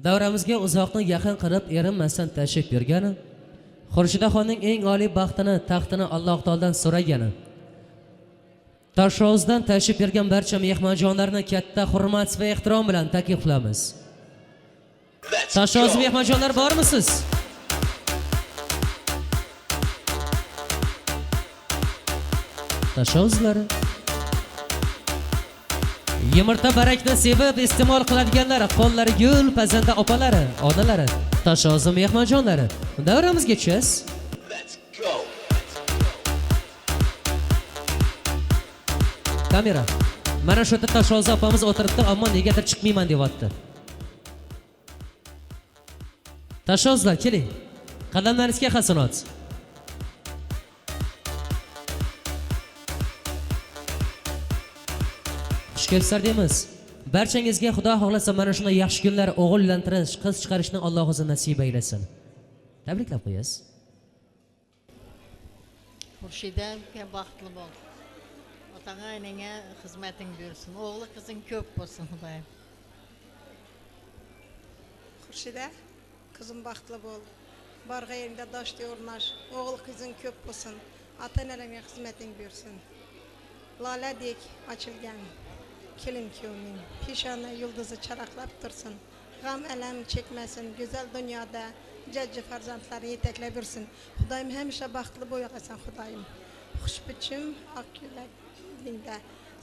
Davramizga uzoqni yaqin qilib erinmasdan tashrif buyurgani, Xurshidaxonning eng oliy baxtini, taxtini Alloh taolodan so'ragani, Toshovuzdan tashrif buyurgan barcha mehmonjonlarni katta hurmat va ehtirom bilan taklif qilamiz. Toshovuz mehmonjonlar bormisiz? Toshovuzlar. Yumurta barakni sevib iste'mol qiladiganlar, qo'llari gul, pazanda opalari, onalari, Toshovuz mehmonjonlari, davramizga tushasiz. Kamera. Mana shu yerda Toshovuz opamiz o'tiribdi, ammo negadir chiqmayman deyapti. Toshovuzlar, keling. Qadamlaringizga hasanot. Xush kelibsizlar deymiz. Barchangizga Xudo xohlasa mana shunday yaxshi kunlar, o'g'il uylantirish, qiz chiqarishni Alloh o'zi nasib aylasin. Tabriklab qo'yasiz. Xurshida aka baxtli bo'l. Otang'a enang'a xizmating bersin. O'g'li qizing ko'p bo'lsin Xudoyim. Xurshida qizim baxtli bo'l. Barg'a yeringda doshda o'rnash, o'g'il qizing ko'p bo'lsin. Ota-onangga xizmating bersin. Loladek ochilgan kelin kuyovning peshona yulduzi charaqlab tursin. G'am alam chekmasin, go'zal dunyoda jajji farzandlarini yetaklab yursin. Xudoyim hamisha baxtli bo'yqasan Xudoyim. Xushbichim oq ko'ylagingda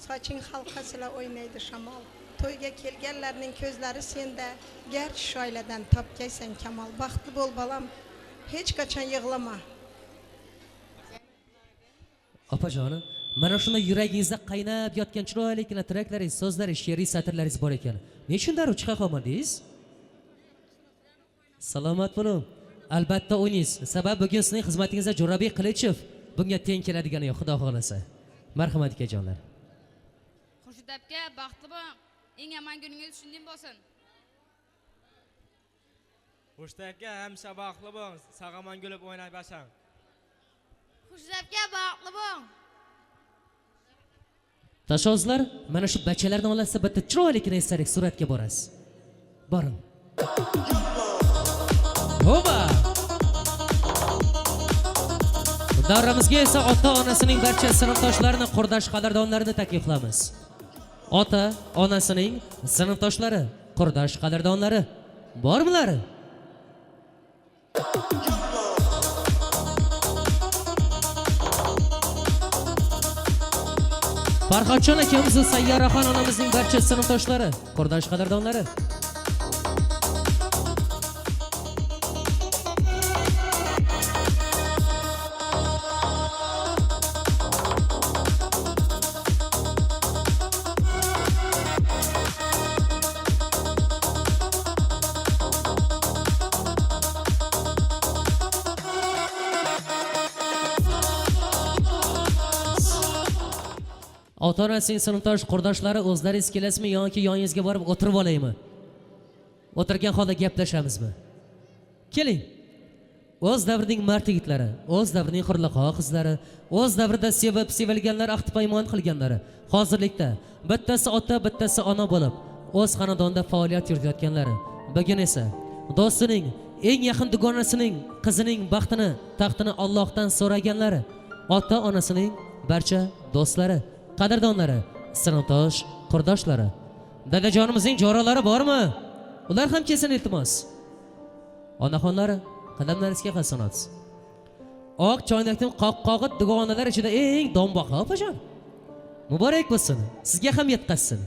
soching halqasila o'ynaydi shamol. To'yga kelganlarning ko'zlari senda, garchi shu oiladan topgaysan kamol. Baxtli bo'l bolam, hech qachon yig'lama. Opajonim, mana shunda yuragingizda qaynab yotgan chiroylikina tilaklaringiz, so'zlaringiz, she'riy satrlaringiz bor ekan. Nechun darrov chiqa qolmadingiz? Salomat bo'ling. Albatta o'ynaysiz. Sabab bugun sizning xizmatingizda Jo'rabek Qilichev bunga teng keladigani yo'q, Xudo xohlasa. Marhamat akajonlar. Xurshid aka, baxtli bo'ling. Eng yomon kuningiz shunday bo'lsin. Xurshid aka, hamisha baxtli bo'ling. Sog'amon kulib o'ynay bashang. Xurshid aka, baxtli bo'ling. Toshovuzlar, mana shu bachalarni olasiz, bitta chiroylikina esdalik suratga borasiz. Boring. Hoba! Davramizga esa ota-onasining barcha sinfdoshlarini, qurdosh qadrdonlarini taklif qilamiz. Ota, onasining sinfdoshlari, qurdosh qadrdonlari bormilar? Farhodjon akamiz va Sayyoraxon onamizning barcha sinfdoshlari, qurdosh qadrdonlari. Ota-onasining sinfdosh qurdoshlari o'zlaringiz kelasizmi yoki yoningizga borib o'tirib olaymi? O'tirgan holda gaplashamizmi? Keling. O'z davrining mard yigitlari, o'z davrining hurliqo qizlari, o'z davrida sevib sevilganlar, ahd paymon qilganlari, hozirlikda bittasi ota, bittasi ona bo'lib, o'z xonadonida faoliyat yuritayotganlari, bugun esa do'stining, eng yaqin dugonasining, qizining baxtini, taxtini Allohdan so'raganlari, ota-onasining barcha do'stlari, qadrdonlari, sinfdosh qurdoshlari, dadajonimizning jo'ralari bormi? Ular ham kelsin iltimos. Onaxonlari, qadamlaringizga hasanot. Oq choynakning qoq-qog'i dugonalar ichida eng do'mboqi opajon. Muborak bo'lsin, sizga ham yetkazsin.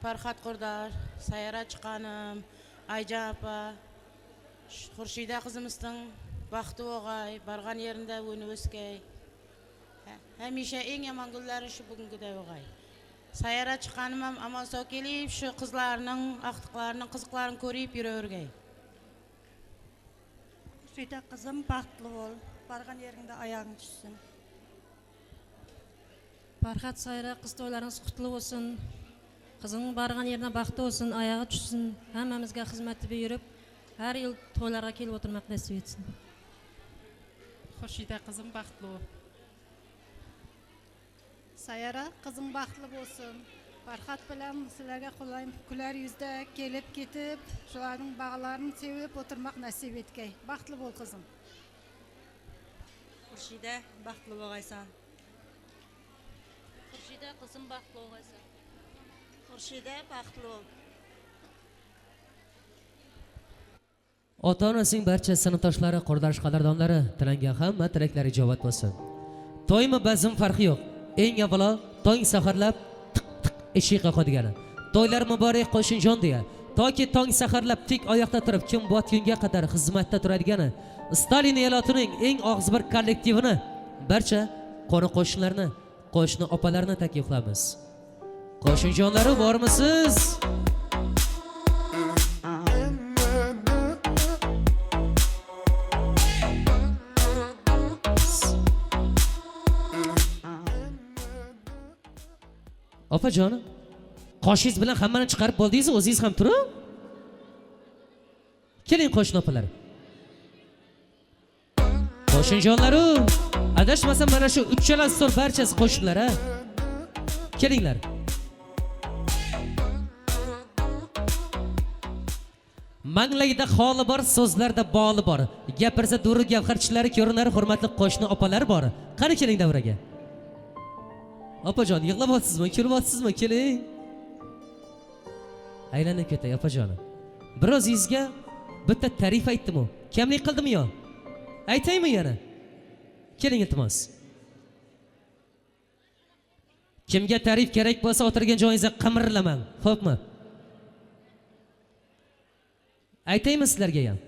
Farhad qurdosh, Sayyora chiqanim, Ayja opa, Xurshida qizimizning baxti o'g'ay, bargan yerinde o'ni o'skay. Hamisha eng yomon kunlari shu bugungiday o'g'ay. Sayyora chiqqanim ham omon sog' kelib, shu qizlarning, aqtiqlarining, qiziqlarini ko'rib yuravergay. Xurshida qizim baxtli bo'l, bargan yeringda oyog'ing tushsin. Farhad Sayyora qiz to'ylaringiz qutli bo'lsin. Qizining bargan yerine baxti bo'lsin, oyog'i tushsin. Hammamizga xizmat buyurib, har yil to'ylarga kelib o'tirmoq nasib etsin. Xurshida qizim baxtli. Sayyora qizim baxtli bo'lsin. Farhad bilan sizlarga qulay kular yuzda kelib ketib, shularning bag'larini sevib o'tirmoq nasib etgay. Baxtli bo'l qizim. Xurshida baxtli bo'lg'aysan. Xurshida qizim baxtli bo'lg'aysan. Xurshida baxtli bo'l. Ota-onasining barcha sinfdoshlari, qurdosh qadrdonlari tilangan hamma tilaklar ijobat bo'lsin. To'ymi bazm farqi yo'q. Eng avvalo tong saharlab tiq tiq eshik qoqadigani. To'ylar muborak qo'shinjon deya. Toki tong saharlab tik oyoqda turib kim botgunga qadar xizmatda turadigani. Stalin elotining eng og'zibir kollektivini barcha qo'ni qo'shnilarni, qo'shni opalarni taklif qilamiz. Qo'shinjonlari bormisiz? Opajon, qoshingiz bilan hammani chiqarib bo'ldingiz, o'zingiz ham turing. Keling qo'shni opalar. Qo'shinjonlaru, adashmasam mana shu uchala stol barchasi qo'shnilar, ha? Kelinglar. Manglayda xoli bor, so'zlarda boli bor. Gapirsa durru gavharchilari ko'rinar, hurmatli qo'shni opalar bor. Qani keling davraga. Opajon, yig'layapsizmi, kulyapsizmi? Keling. Aylanib ketay, opajonim. Bir o'zingizga bitta ta'rif aytdim-u. Kamlik qildimi yo? Aytaymi yana? Keling iltimos. Kimga ta'rif kerak bo'lsa o'tirgan joyingizda qimirlamang, xo'pmi? Aytaymi sizlarga ham?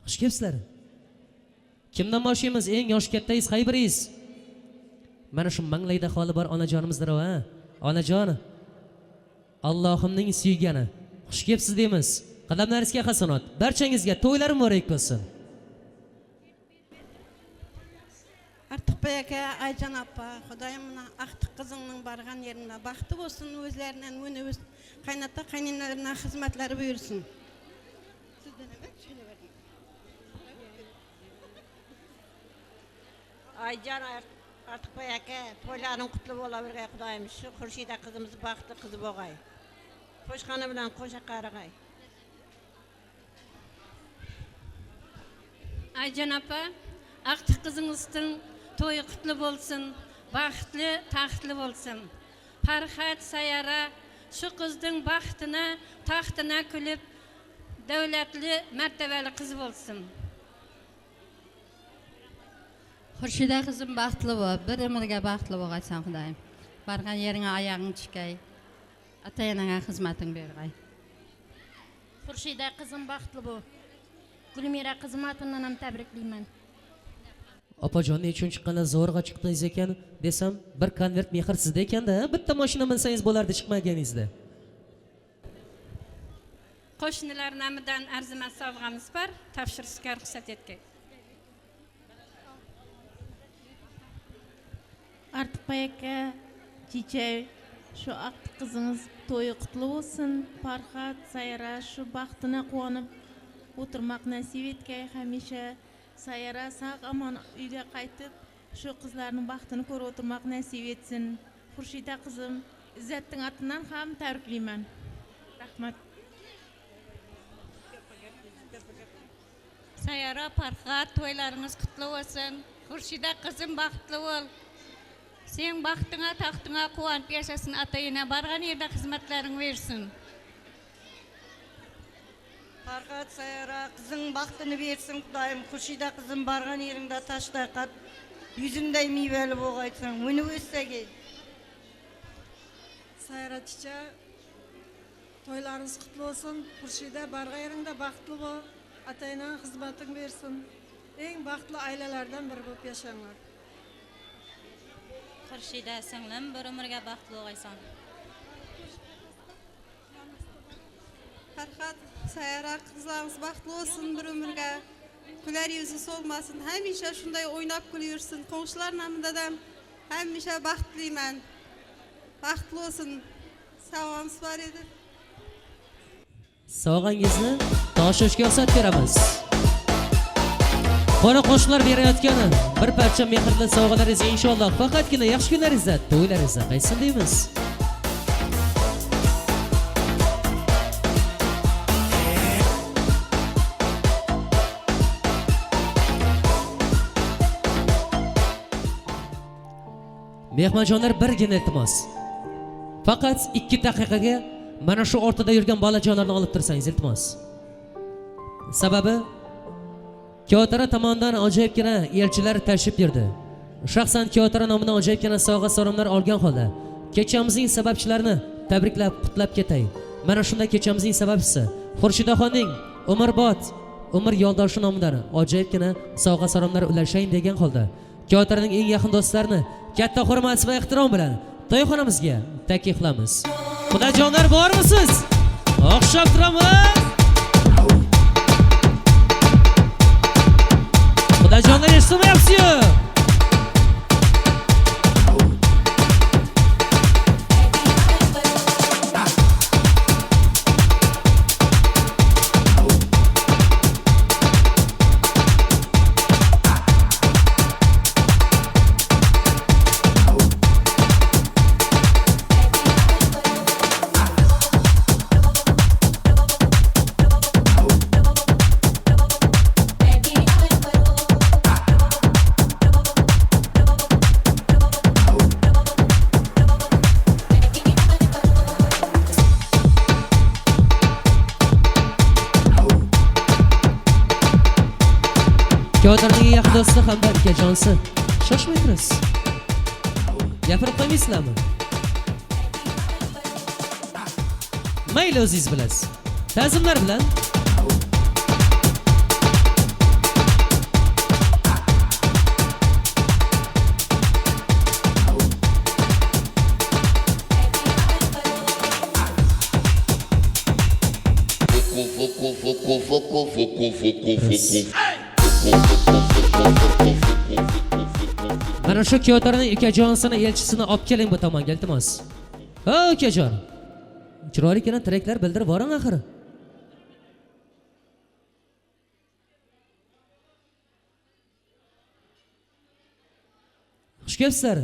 Xush kelibsizlar. Kimdan boshlaymiz? Eng yosh kattangiz qay biringiz? Mana shu manglayda xoli bor onajonimizdir, ha? Onajon, Allohimning suygani. Xush kelibsiz deymiz. Qadamlaringizga hasanot. Barchangizga to'ylar muborak bo'lsin. Artiqbay aka, Ayjon opa, Xudoyim mana aqtiq qizingning bargan yerine baxti bo'lsin, o'zlaridan o'ni o'z qaynota qaynonalaridan xizmatlari buyursin. Sizdan nima tushunaverding? Ayjon Artiqbay aka, to'ylaring qutli bo'lavergay Xudoyim. Shu Xurshida qizimiz baxtli qizi bo'lg'ay. Qo'shxona bilan qo'sha qarag'ay. Ayjon opa, aqtiq qizingizning to'yi qutli bo'lsin, baxtli, taxtli bo'lsin. Farhad Sayara shu qizning baxtini, taxtina kulib, davlatli, martabali qiz bo'lsin. Xurshida qizim baxtli bo'l, bir umrga baxtli bo'lg'aysan Xudoyim. Bargan yeringga oyog'ing tushgay, ota-onangga xizmating berg'ay. Xurshida qizim baxtli bo'l. Gulmira qizim otidan ham tabriklayman. Opajon, nechun chiqqanda zo'rg'a chiqdingiz ekan desam, bir konvert mehr sizda ekanda, bitta mashina minsangiz bo'lardi chiqmaganingizda. Qo'shnilar nomidan arzimas sovg'amiz bor, topshirishga ruxsat etgay. Artiqbay aka, Chichay, shu aqtiq qizingiz to'yi qutli bo'lsin. Farhad Sayara shu baxtini quvonib o'tirmoq nasib etgay hamisha. Sayara sog' omon uyga qaytib, shu qizlarning baxtini ko'rib o'tirmoq nasib etsin. Xurshida qizim, Izzatning otidan ham tabriklayman. Rahmat. Sayara, Farhad, to'ylaringiz qutli bo'lsin. Xurshida qizim baxtli bo'l. Sen baxtingga, taxtingga quvonib yashasin, ota-ona bargan yerda xizmatlaring bersin. Farhad Sayara qizing baxtini bersin Xudoyim. Xurshida qizim bargan yeringda toshday qat, yuzimday mevali bo'lg'aysan, uni o'ssagay. Sayara chicha, to'ylaringiz qutli bo'lsin. Xurshida bargan yeringda baxtli bo'l, ota-onang xizmating bersin. Eng baxtli oilalardan biri bo'lib yashanglar. Xurshida singlim, bir umrga baxtli bo'lg'aysan. Farhad Sayara qizlarimiz baxtli bo'lsin bir umrga. Kular yuzi so'lmasin, hamisha shunday o'ynab kulib yursin. Qo'shnilar nomidan ham hamisha baxt tilayman. Baxtli bo'lsin. Sovg'amiz bor edi. Sovg'angizni toshishga ruxsat beramiz. Qo'ni qo'shnilar berayotgani bir parcha mehrli sovg'alaringiz inshaalloh faqatgina yaxshi kunlaringizda, to'ylaringizda qaytsin deymiz. Mehmonjonlar, birgina iltimos. Faqat 2 daqiqaga mana shu o'rtada yurgan bolajonlarni olib tursangiz iltimos. Sababi Kiyotara tomonidan ajoyibgina elchilar tashrif buyurdi. Shaxsan Kiyotara nomidan ajoyibgina sovg'a salomlar olgan holda kechamizning sababchilarini tabriklab, qutlab ketay. Mana shunda kechamizning sababchisi Xurshidaxonning umrbod umr yo'ldoshi nomidan ajoyibgina sovg'a salomlar ulashayin degan holda Kiyotaraning eng yaqin do'stlarini katta hurmat va ehtirom bilan to'yxonamizga takliflamiz. Xudojonlar, bormisiz? O'xshab turamiz. Xudojonlar, eshitmayapsiz-ku. Kiyotaraning yaqin do'sti hamda ukajonsi, shoshmay turasiz. Gapirib qo'ymaysizlarmi? Mayli, o'zingiz bilasiz. Ta'zimlar bilan mana shu Kiyotaraning ukajonsini, elchisini olib keling bu tomonga iltimos. Ha, ukajon. Chiroyligina tilaklar bildirib boring axir. Xush kelibsizlar.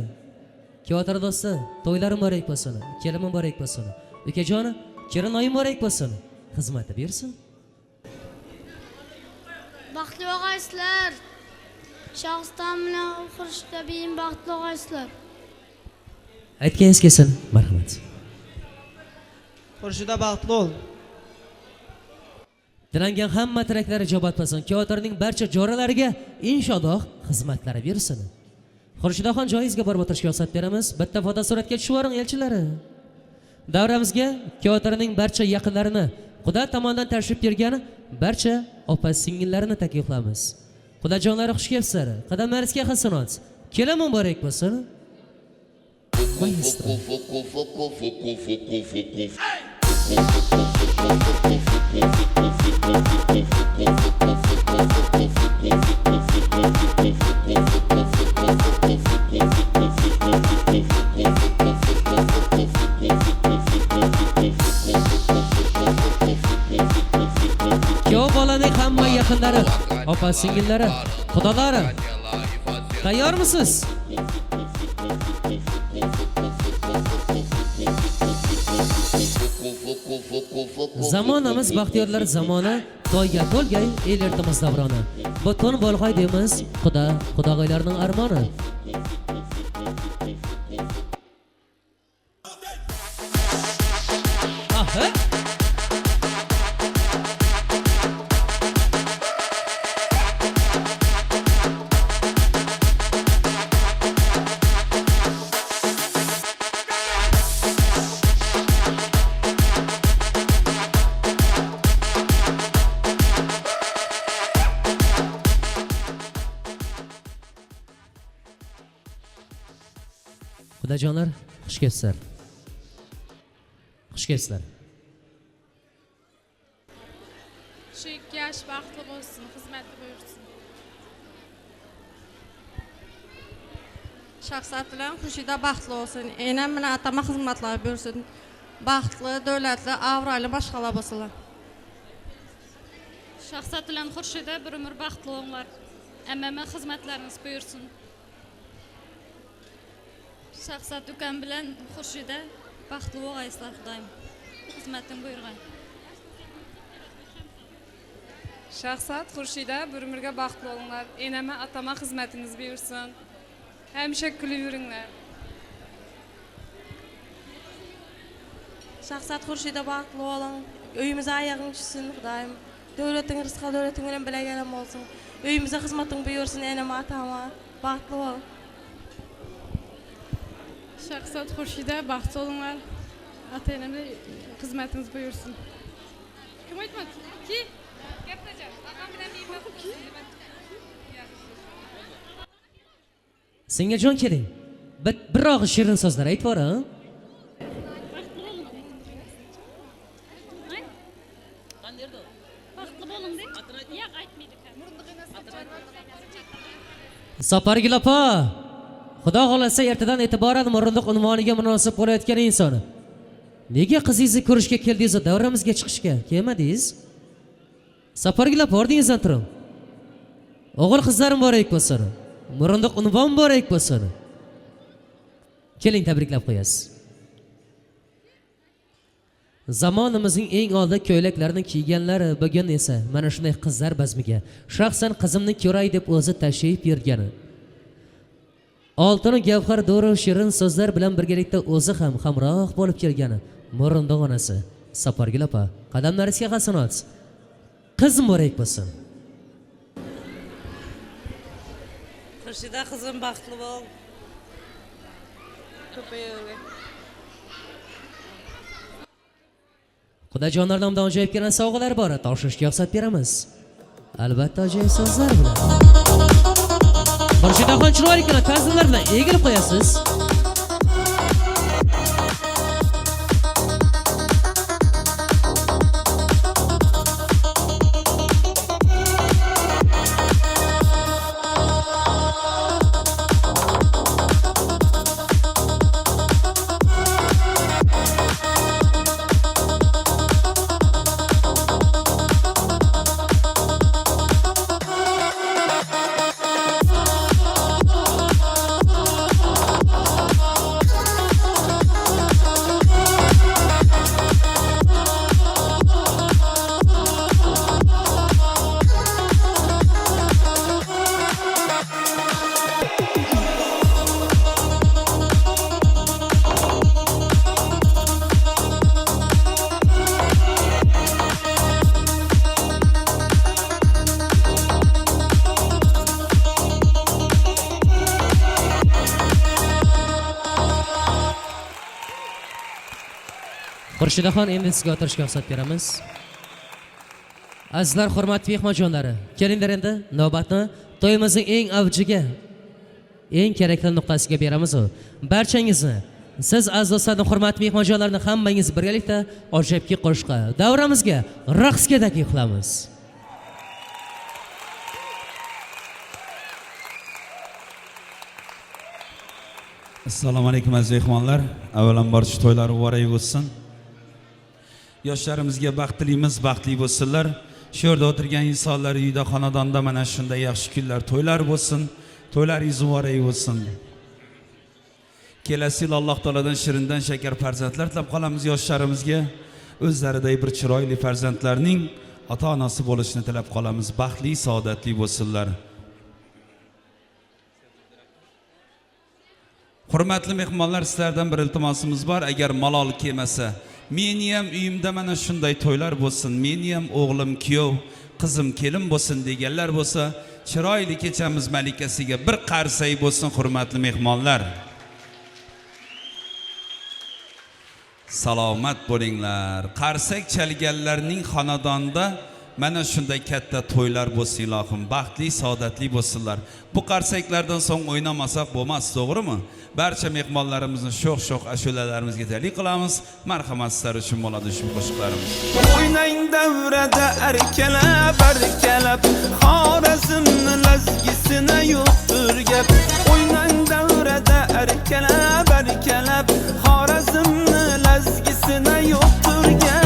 Kiyotara do'sti, to'ylari muborak bo'lsin, kelin muborak bo'lsin. Ukajoni, kelinoyi muborak bo'lsin. Xizmati bersin. Baxtli bo'lg'aysizlar. Shohston bilan Xurshida beyim baxtli bo'lg'aysizlar. Aytganingiz kelsin, marhamat. Xurshida baxtli bo'l. Tilangan hamma tilaklar ijobat bo'lsin. Kiyotaraning barcha jo'ralariga inshaalloh xizmatlari bersin. Xurshidaxon, joyingizga borib o'tirishga ruxsat beramiz. Bitta fotosuratga tushib yuboring elchilari. Davramizga Kiyotaraning barcha yaqinlarini, Xudo tomonidan tashrif buyurgan barcha opa singillarini takliflaymiz. Xudojonlari, xush kelibsizlar. Qadamlaringizga hasanot. Kelin muborak bo'lsin. Maestro. Kuyov bolaning hamma yaqinlari, opa singillari, xudolari, tayyormisiz? Zamonamiz baxtiyorlar zamoni, to'yga to'lgay el yurtimiz davroni. Butun bo'lg'ay deymiz xudo, xudog'oylarning armoni. Aha. Xudojonlar, xush kelibsizlar. Xush kelibsizlar. Shu ikki yosh baxtli bo'lsin, xizmatli buyursin. Shaxsat bilan Xurshida baxtli bo'lsin. Enam bilan atama xizmatlar buyursin. Baxtli, davlatli, obro'li boshqalar bo'lsinlar. Shaxsat bilan Xurshida bir umr baxtli bo'linglar. Ammama xizmatlaringiz buyursin. Shahzod ukam bilan Xurshida baxtli bo'lg'aysizlar, Xudoyim. Xizmating buyurg'ay. Shahzod, Xurshida bir umrga baxtli bo'linglar. Enama, atama xizmatingiz buyursin. Hamisha kulib yuringlar. Shahzod, Xurshida baxtli bo'ling. Uyimizga oyog'ing tushsin, Xudoyim. Davlating rizqi davlating bilan bilaganim bo'lsin. Uyimizga xizmating buyursin, enama, atama. Baxtli bo'ling. Shahzod, Xurshida baxtli bo'linglar. Ata enamga xizmatingiz buyursin. Kim aytmadi? Ki? Singiljon keling. Bir og'iz shirin so'zlar aytib bor, ha? Baxtli bo'ling deng. Yo'q, aytmaydi. Sapargul opa, Xudo xolasa ertadan e'tiboran murundiq unvoniga munosib bo'layotgan inson. Nega qizingizni ko'rishga keldingiz, davramizga chiqishga kelmadingiz? Sapargul opa, ordingizdan turing. O'g'il qizlarim muborak bo'lsin. Murundiq unvon muborak bo'lsin. Keling, tabriklab qo'yasiz. Zamonimizning eng oldi ko'ylaklarini kiyganlari bugun esa mana shunday qizlar bazmiga shaxsan qizimni ko'ray deb o'zi tashrif buyurgani. Oltin gavhar do'ri shirin so'zlar bilan birgalikda o'zi ham hamroh bo'lib kelgani murundiq onasi Sapargul opa, qadamlaringizga hasanot. Qiz muborak bo'lsin. Xurshida qizim baxtli bo'l. Ko'payaver. Xudojonlar nomidan ajoyibgina sovg'alar bor, topshirishga ruxsat beramiz. Albatta ajoyib so'zlar bilan. Xurshidaxon chiroyligina ta'zimlar bilan egilib qo'yasiz. Xurshidaxon, endi sizga o'tirishga ruxsat beramiz. Azizlar, hurmatli mehmonjonlari, kelinglar endi navbatni to'yimizning eng avjiga, eng kerakli nuqtasiga beramiz. Barchangizni, siz aziz do'stlarning, hurmatli mehmonjonlarni hammangiz birgalikda ajoyibki qo'shiqqa, davramizga raqsga taklif qilamiz. Assalomu alaykum aziz mehmonlar. Avvalambor shu to'ylar muborak bo'lsin. Yoshlarimizga baxt tilaymiz, baxtli bo'lsinlar. Shu yerda o'tirgan insonlar uyda, xonadonda mana shunday yaxshi kunlar, to'ylar bo'lsin. To'ylaringiz muborak bo'lsin. Kelasi yil Alloh taolodan shirindan shakar farzandlar tilab qolamiz yoshlarimizga. O'zlariday bir chiroyli farzandlarning ota-onasi bo'lishini tilab qolamiz. Baxtli, saodatli bo'lsinlar. Hurmatli mehmonlar, sizlardan bir iltimosimiz bor. Agar malol kelmasa, meni ham uyimda mana shunday to'ylar bo'lsin, meni ham o'g'lim kuyov, qizim kelin bo'lsin deganlar bo'lsa, chiroyli kechamiz malikasiga bir qarsak bo'lsin, hurmatli mehmonlar. Salomat bo'linglar. Qarsak chalganlarning xonadonida mana shunday katta to'ylar bo'lsin ilohim, baxtli, saodatli bo'lsinlar. Bu qarsaklardan so'ng o'ynamasak bo'lmas, to'g'rimi? Barcha mehmonlarimizni sho'x-sho'x ashulalarimizga talik qilamiz. Marhamat, sizlar uchun bo'ladi shu qo'shiqlarimiz. O'ynang davrada arkalab, arkalab, Xorazmni lazgisini yo'qdir gap. O'ynang davrada arkalab, arkalab, Xorazmni lazgisini yo'qdir gap.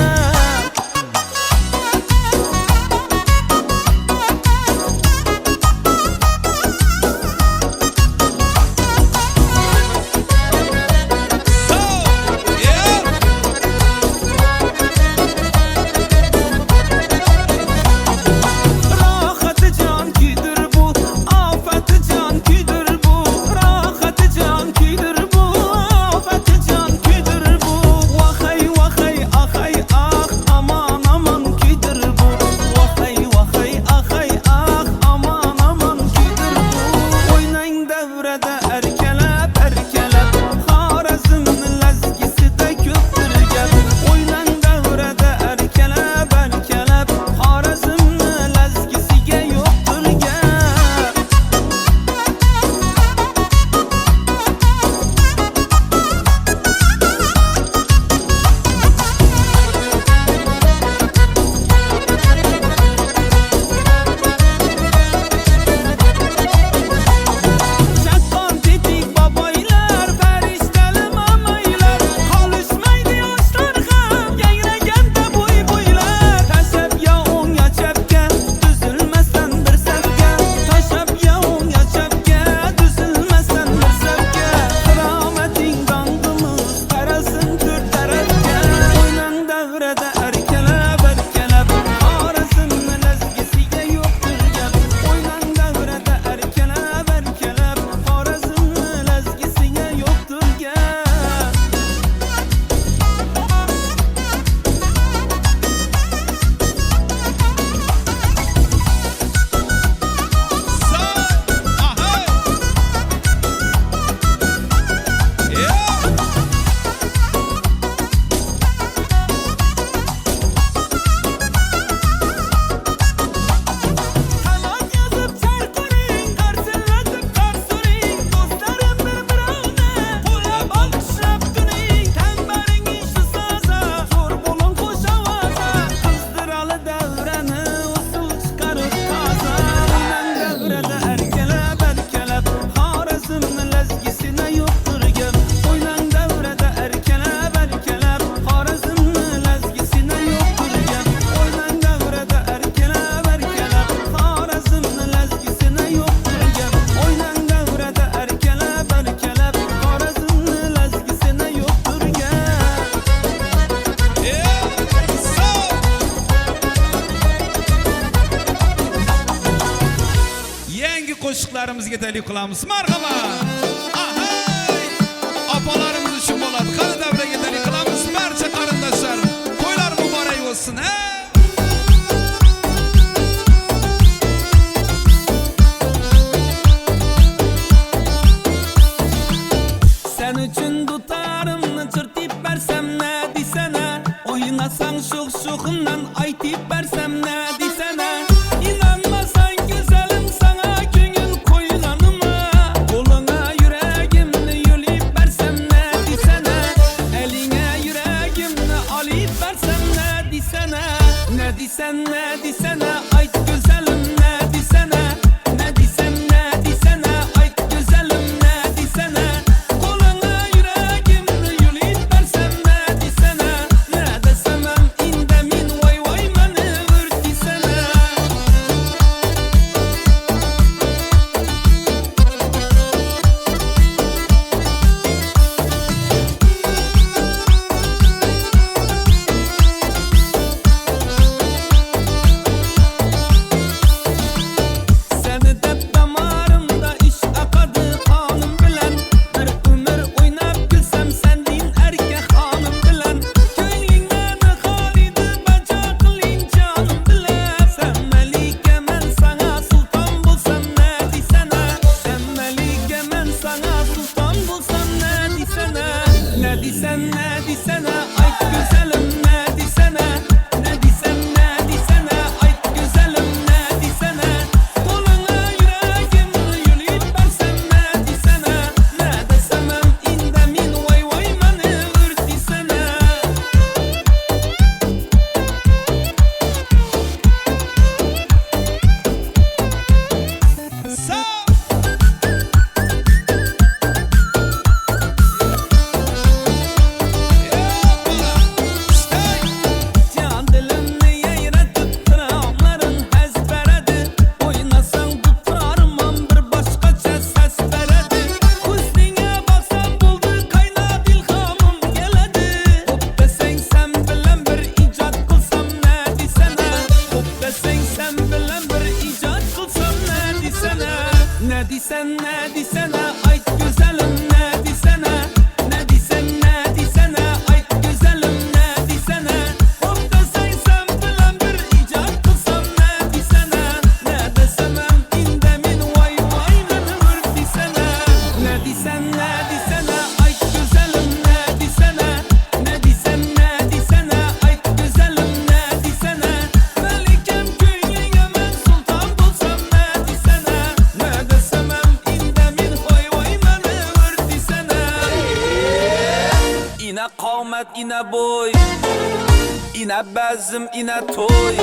ketaylik qilamiz. Marhamat. Ahay! Opalarimiz uchun bo'ladi. Qani davra ketaylik qilamiz barcha qarindoshlar. To'ylar muborak bo'lsin. Sen uchun dutarımni chertib bersam ne desana, o'ynasang sho'x-sho'ximdan aytib bersam ne desana. İnanmasan güzelim sana ko'ngil qo'yganima, qo'lingga yuragimni yo'lib bersam ne desana, elinga yuragimni olib bersam ne desana, ne desen ne desana ayt güzelim ne desana, ne desem ne desana ayt güzelim ne desana. Qo'lingga yuragimni yo'lib bersam ne desana, ne desam ham indamin voy voy mani o'rtisana. Seni deb damarimda ish aqadi qonim bilan, bir umr o'ynab kulsam sendin erka xonim bilan. Ko'ngling meni xolidi bajo qiling jonim bilan. Sen malika men sana sulton bo'lsam ne desana, sen malika men sana sulton bo'lsam ne desana, ne desen ne desana ayt go'zalim ne desana, ne desem ne desana ayt go'zalim ne desana. Qo'lingga yuragimni yo'lib bersam ne desana, ne desam ham indamin voy voy mani o'rtisana. Can dilimni yayratib tiromlarin haz beradi, o'ynasang dutorman bir boshqacha sas beradi. Husningga boqsam bo'ldi qaynab ilhomim keladi. Xo'p desang sen bilan bir ijod qilsam ne desana, xo'p desang sen bilan bir ijod qilsam ne desana, ne desen ne desana ayt go'zalim ne desana, ne desem ne desana ayt go'zalim ne desana. Xo'p desang sen bilan bir ijod qilsam ne desana, ne desam ham indamin voy voy mani o'rtisana. Ne desen ne desana ayt go'zalim ne desana, ne desem ne desana ayt go'zalim ne desana. Malikam ko'nglingga men sulton bo'lsam ne desana, ne desam ham indamin voy voy mani o'rtisana. Ina qomat ina bo'y, ina bazm ina to'y,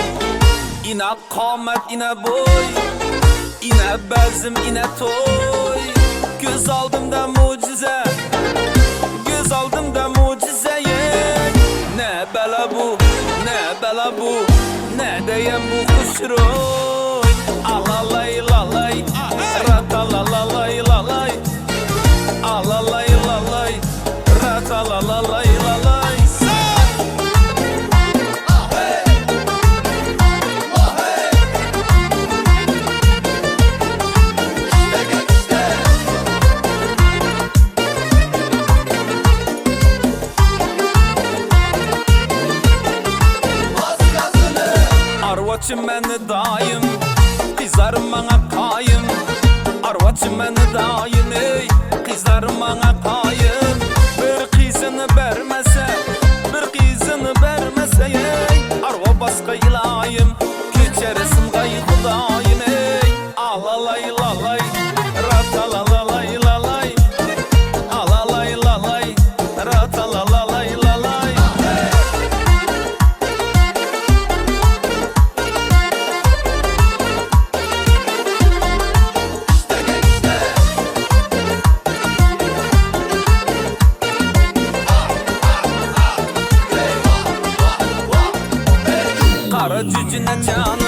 ina qomat ina bo'y, ina bazm ina to'y. Ko'z oldimda mo'jiza, ko'z oldimda mo'jiza. Ne bala bu, ne bala bu, ne deyem bu xushro'y. Alalay lalay, ratalalalay lalay, alalay lalay, ratalalalay lalay. Arvaçı meni dayım, kızlarım bana kayım. Arvaçı meni dayım ey, kızlarım bana kayım. Bir kızını vermese, bir kızını vermese ey, arva başka ilayım, köçeresim gay Xudayım ey. Alalay lalay, ratalalalay lalay, alalay lalay, ratalalalay lalay. Qara cücünə canım,